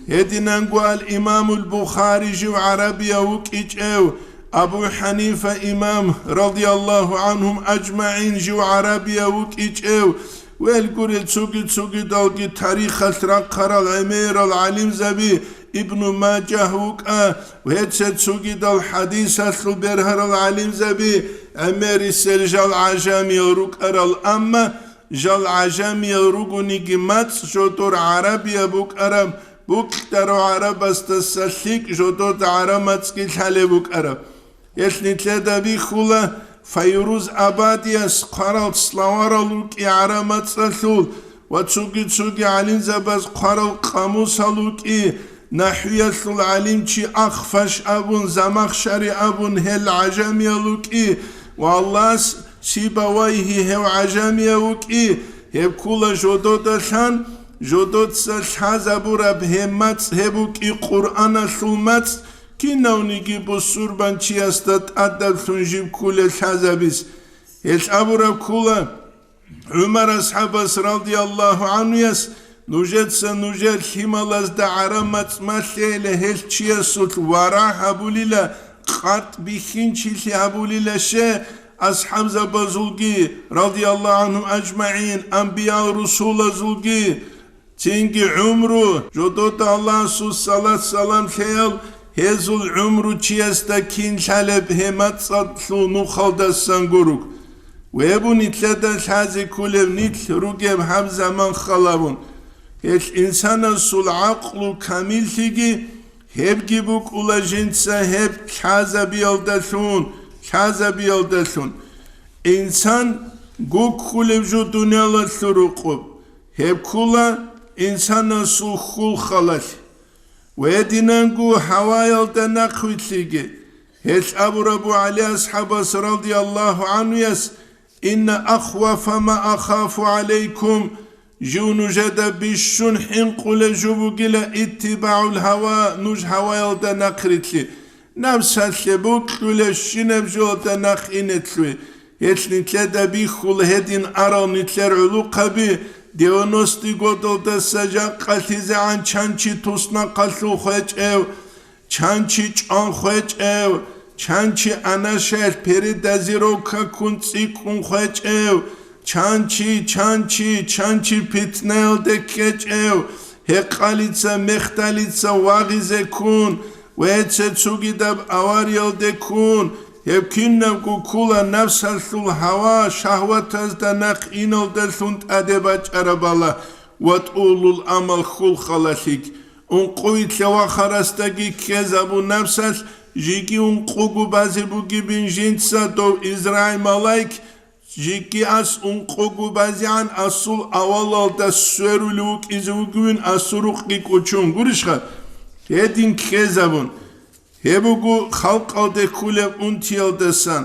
гьединанго Ал-Имамул Бухари жив гӀарабияв вукӀичӀев, Абу ХӀанифа имам, радияллагьу гӀанхум ажмагӀин, жив гӀарабияв вукӀичӀев, велгурел цуги-цугидалги тарихалъ рахъарал гӀемерал гӀалимзаби, Ибну Мажагь вукӀа, гьеце цугидал хӀадисалъул бергьарал гӀалимзаби, гӀемерисел жал гӀажамиял рукӀарал, амма жал гӀажамиял ругониги мацӀ жодор гӀарабияб букӀараб, букьарав гӀарабасдаса лъикӀ жодорда гӀараб мацӀги лъалеб букӀараб. Гьелъ нилъеда бихьула Файруз Абадияс хъварал словарал рукӀи гӀараб мацӀалъул ва цуги-цуги гӀалимзабаз хъварал къамусал рукӀи, нахӀвиялъул гӀалимчи Ахфаш абун, Замахшари абун, гьел гӀажамиял рукӀи ва Аллагьас Сибавайгьи гьев гӀажамияв вукӀи, гьеб ккула жододалъан, жодоца лъазабураб гьеб мацӀ гьеб букӀи Къуръаналъул мацӀ, кинавниги бусурбанчиясда тӀадаблъун жиб ккулел лъазабиз. Гьелъ абураб ккула ГӀумар асхӀабас радияллагьу гӀанхуяс Нужеца нужер лъималазда гӀараб мацӀ малъейила, гьел чиясулъ варагӀ гьабулила, къартӀ бихьинчилъи гьабулила, ще асхӀабзабазулги, радияллагьу гӀанхум ажмагӀин, анбиял-русулазулги. Цинги гӀумру, жодода Аллагьасул салат-салам лъеял, гьезул гӀумру чиясда кин лъалеб гьеб мацӀалъул нухалдасан гуруг. Вебу нилъеда лъазе кколев нилъ ругеб гьаб заман халавун. Гьелъ инсанасул гӀакълу камиллъиги гьебги букӀула жинца гьеб лъазабиялдалъун, лъазабиялдалъун. Инсан гуккулеб жо дуниялалъул рукъуб. Гьеб ккула инсанасул хьул-халалъ. Гьединанго гьаваялда нахъвилълъиги. Гьелъ абураб буго ГӀали асхӀабас радияллагьу гӀанхуяс: «Инна ахвафа ма ахафу гӀалайкум», жив нужеда бищун хӀинкъулеб жо бугила иттибагӀул гьава, нуж гьаваялда нахърилълъи. Напсалъе бокьулебщинаб жоялда нахъ инетлъуй. Гьелъ нилъеда бихьула гьедин арал нилъер гӀулухъаби, девяностые годалдаса жакъалъизегӀан чан чи туснахъалъув хвечӀев, чан чи чӀван хвечӀев, чан чи анашаялъ передозировкаккун цӀикӀкӀун хвечӀев, чан чи, чан чи, чан чи питнаялде ккечӀев, гьекъалица, мехталица вагъизе ккун ва гьеце цугидаб авариялде ккун, гьеб кинабго ккула напсалъул гьава, шагьватазда нахъ иналдалъун тӀаде бачӀарабала ва тӀулул амал, хьул-халалъиг. Ункъуй лъавахарасдаги ккезабун напсалъ, жеги ункъуго базе бугебин жинца дов Израил малаик, жеги ас ункъуго базегӀан асул авалалда сверулев вукӀизе вугевин асул рукъги кӀочон гурищха? Гьедин ккезабун. Гьеб буго халкъалде кколеб унтиялдасан.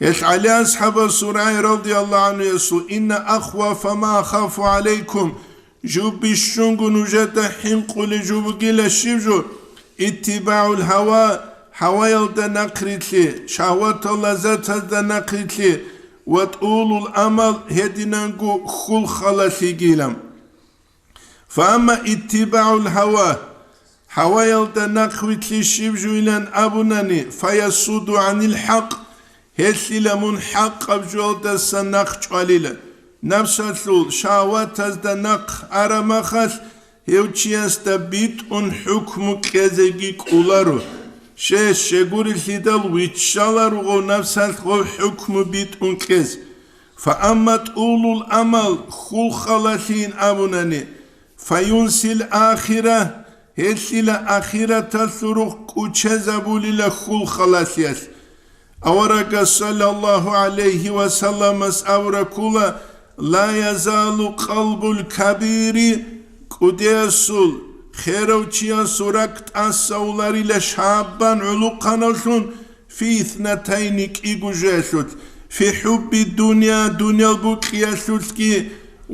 Гьелъ ГӀали асхӀабасул рагӀи радияллагьу гӀанхуясул: «Инна ахвафа ма ахафу гӀалайкум», жуб бищунго нужеда хӀинкъулеб жо бугила щиб жо? «ИттибагӀул гьава», гьаваялда нахърилълъи, шагьватал лаззатазда нахърилълъи, «ва тӀулул амал», гьединанго хьул-халалъигила. «Фаамма иттибагӀул гьава», гьаваялда нахъвилълъи щиб жойилан абунани, «фаясудду гӀанил хӀакъ», гьелъила мун хӀакъаб жоялдаса нахъ чӀвалила. Напсалъул шагьватазда нахъ араб махалъ, гьев чиясда битӀун хӀукму кьезеги кӀоларо. Щай, щегурелъидал виччаларо гъов напсалъ гъов хӀукму битӀун кьез. «Фаамма тӀулул амал», хьул-халалъийин абунани, «фаюнсил ахира», гьелъила ахираталъул рухъ кӀучезабулила хьул-халалъиялъ. Аварагас саллаллагьу гӀалайгьи ва салламас абураб ккола: «Ла язалу къалбул кабири», кӀудиясул, херав чиясул ракӀ тӀасауларила шаббан гӀулухъанавлъун, «фи иснатайни», кӀиго жоялъулъ, «фи хӀубби дунья», дуниял букьиялъулъги,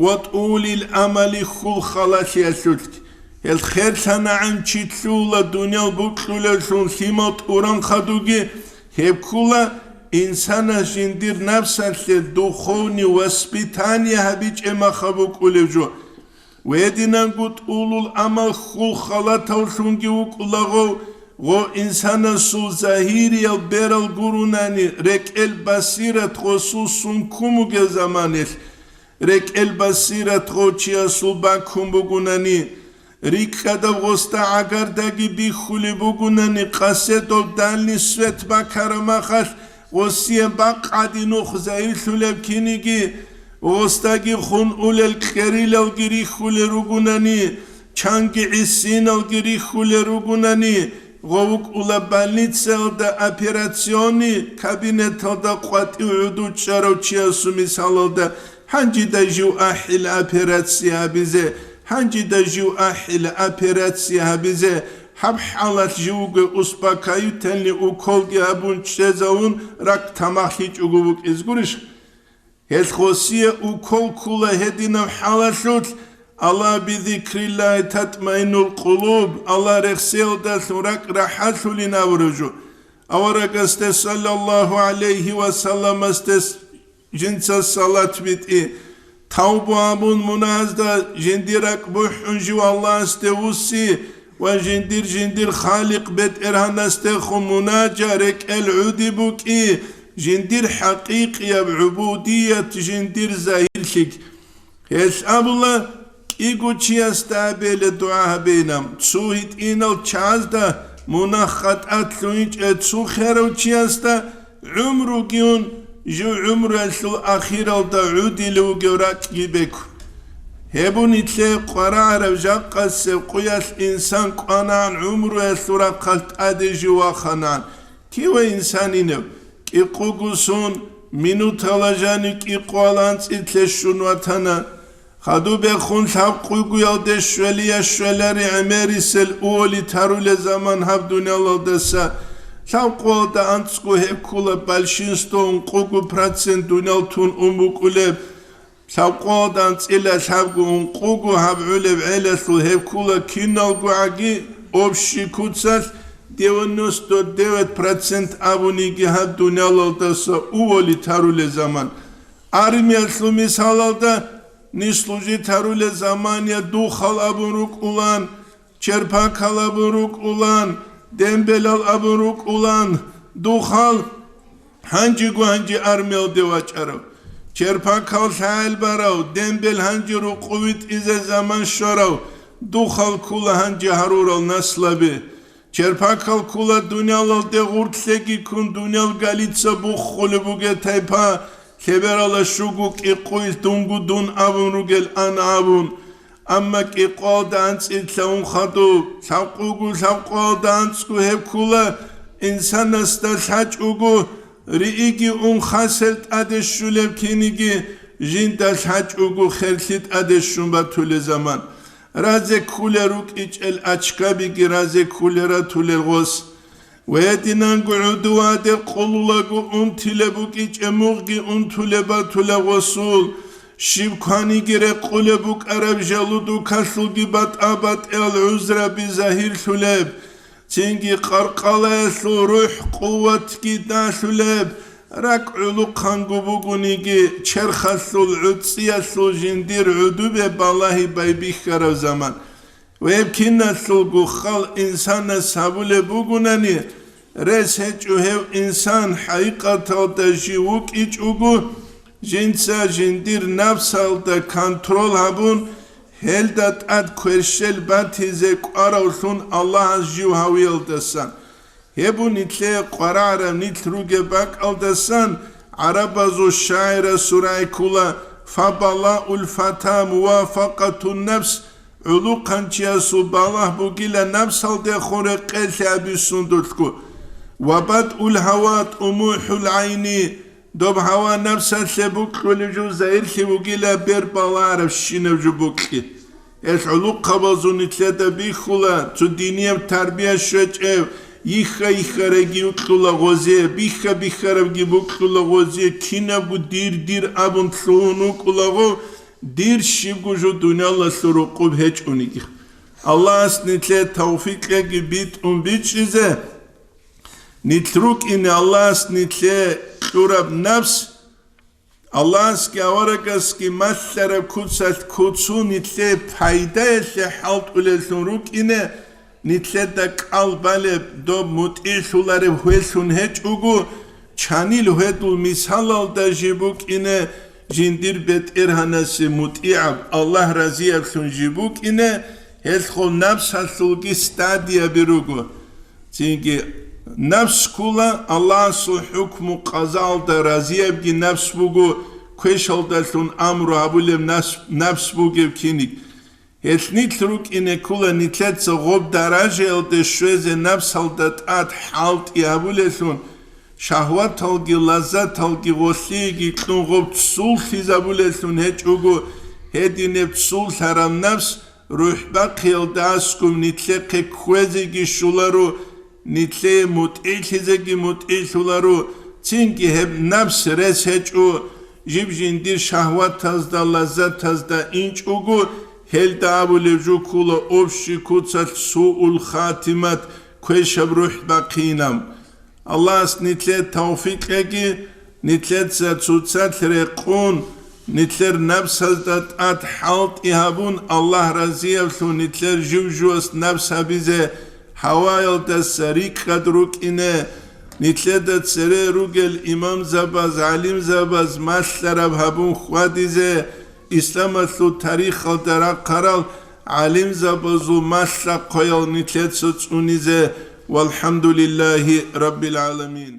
«ва тӀулил амали», хьул-халалъиялъулъги. Гьел херлъанагӀан чи лъугьула дуниял букьулевлъун лъимал тӀуран хадуги, гьеб ккула инсанас жиндир напсалъе духовный воспитание гьабичӀеб махаб букӀулев жо. Гьединанго тӀулул амал хьул-халаталлъунги вукӀулаго, гъо инсанасул загьириял берал гурунани, рекӀел басират гъосул сон ккун бугеб заманалъ, рекӀел басират гъов чиясул бакун бугунани, рикӀкӀадаб гъосда гӀагардаги бихьулеб бугунани, къаседал дальний свет бакараб махалъ, гъосие бакъ гӀадин нух загьирлъулеб киниги, гъосдаги хун улел кьерилалги рихьулел ругунани, чанги гӀисиналги рихьулел ругунани, гъов вукӀула больницаялда операционный кабинеталда къватӀив гӀуду чӀарав чиясул мисалалда, гьанжида жив ахӀила операция гьабизе, гьанжида жив ахӀила операция гьабизе, гьаб хӀалалъ живго успокоительный уколги гьабун чӀезавун, ракӀ тамахлъичӀого вукӀиз гурищ? Гьелъ гъосие укол ккула гьединаб хӀалалъулъ: «Ала бизикриллагьи татмаиннул къулуб», Аллагь рехсеялдалъун ракӀ рахӀаллъулин абураб жо. Аварагасде саллаллагьу гӀалайгьи ва салламасде жинца салат битӀи. Тавбу абун муназда жиндир ракӀ бухӀун жив Аллагьасде вуссин ва жиндир-жиндир Халикъ БетӀергьанасдехун мунажа рекӀел гӀуди букӀи, жиндир хӀакъикъияб гӀубудият жиндир загьирлъиг. Гьелъ абула, кӀиго чиясда абейла дугӀа гьабейилан, цо гьитӀинал чазда мунагь-хатӀа лъугьинчӀеб цо херав чиясда гӀумруги ун, жив гӀумруялъул ахиралда гӀудилев вугев ракӀги бекун. Гьеб бу нилъее къварагӀараб жакъасеб къуялъ инсан кӀванагӀан гӀумруялъул рахъалъ тӀаде жив ваханагӀан. Киве инсанинев, кӀикъуго сон, минутала жанив кӀикъугоялда анцӀила щун ватана. Хадуб бехун лъабкъугоялде щвелия щвелари гӀемерисел уволи тарулел заман гьаб дуниялалдаса. Лъабкъугоялда анцӀго гьеб ккула большинство, ункъуго процент дуниял тун ун букӀулеб. Лъабкъоялда анцӀила лъабго-ункъуго гьаб гӀолеб гӀелалъул гьеб ккула киналго гӀаги, общий куцалъ девяносто девять процент абуниги гьаб дуниялалдаса уволи тарулел заман. Армиялъул мисалалда, нилъ служить гьарулел замания духал абун рукӀулан, черпакал абун рукӀулан, дембелал абун рукӀулан, духал гьанжего гьанже армиялде вачӀарав, черпакал лъагӀел барав, дембел гьанже рукъу витӀизе заман щварав, духал ккула гьанже гьарурал наслаби. Черпакал ккула дуниялалде гъуртлъеги ккун, дуниял галица буххулеб бугеб тайпа, лъеберала щуго кӀикъуйилъ дунго дун абун ругел ан абун. Амма кӀикъоялда анцӀила ун хадуб, лъабкъуго-лъабкъоялда анцӀго гьеб ккула, инсанасда лъачӀого, рииги ун хасел тӀаде щулеб киниги, жинда лъачӀого херлъи тӀаде щун батулел заман. Разе ккулел рукӀичӀел ачкабиги разе ккулел ратулел гъос. Ва гьединанго гӀодоваде къулулаго унтилеб букӀичӀеб мугъги унтулеб батулеб гъосул, щиб кваниги рекъулеб букӀараб жалудукалъулги батӀа-батӀиял гӀузраби загьирлъулеб, цинги къаркъалаялъул рухӀ-къуватги далъулеб, ракӀ гӀулухъанго бугониги, черхалъул гӀуцӀиялъул жиндир гӀодобе балагьи байбихьараб заман. Гьеб киналъулго хал инсанас гьабулеб бугонани, рес гьечӀо гьев инсан хӀакъикъаталда жив вукӀичӀого, жинца жиндир напсалда контрол гьабун, гьелда тӀад кверщел батизе кӀваравлъун Аллагьас жив гьавиялдасан. Гьеб бу нилъее къварагӀараб нилъ ругеб бакӀалдасан гӀарабазул шагӀирас сурай ккула: «Фабалаул фата мувафакъатун нафс», гӀулухъанчиясул балагь бугила напсалдехун рекъелъи абиссундулъго. «Ва бадъул гьава тӀумухӀул гӀайни», доб гьава напсалъе букьулеб жо загьирлъи бугила бер балагьарабщинаб жо букьи. Гьелъ гӀулухъабазул нилъеда бихьула, цо динияб тарбия щвечӀев, йихха-йиххарабги букьула гъозе, бихха-биххарабги букьула гъозе, кинабго дир-дир абун лъугьун вукӀулаго, дир щибго жо дуниялалъул рукъуб гьечӀониги. Аллагьас нилъее тавфикъ кьеги битӀун бичӀчӀизе, нилъ рукӀине Аллагьас нилъее кьураб напс, Аллагьасги аварагасги малъараб куцалъ куцун нилъее пайдаялъе хӀалтӀулеллъун рукӀине, нилъеда кӀал балеб, доб мутӀигӀлъулареб гьелъун гьечӀого, чанил гьедул мисалалда жиб букӀине, жиндир БетӀергьанасе мутӀигӀаб, Аллагь разияблъун жиб букӀине, гьелъго напсалъулги стадияби руго. Цинги напс ккула Аллагьасул хӀукму-къазаалда разиябги напс буго, квешалдалъун амру гьабулеб нас-, напс бугеб киниг. Гьелъ нилъ рукӀине ккула нилъеца гъоб даражаялде щвезе напсалда тӀад хӀалтӀи гьабулеллъун, шагьваталги лаззаталги гъолъиеги кьун гъоб ццуллъизабулеллъун гьечӀого, гьединеб ццуллъараб напс рухӀ бахъиялда аскӀуб нилъехъе кквезеги щоларо, нилъее мутӀигӀлъизеги мутӀигӀлъуларо, цинги гьеб напс рес гьечӀо, жиб жиндир шагьватазда, лаззатазда инчӀого, гьелда абулеб жо ккула общий куцалъ суул хатимат, квешаб рухӀ бахъинаб. Аллагьас нилъее тавфикъ кьеги, нилъеца цоцалъ рекъон, Нилъер напсазда тӀад хӀалтӀи гьабун, Аллагь разиявлъун нилъер жив-живас напс гьабизе, гьаваялдаса рикӀкӀад рукӀине, нилъеда цере ругел имамзабаз, гӀалимзабаз малъараб гьабун хьвадизе, исламалъул тарихалда рахъарал гӀалимзабазул малъа-хъваял нилъеца цӀунизе. ВалхӀамдулиллагьи раббил гӀаламин.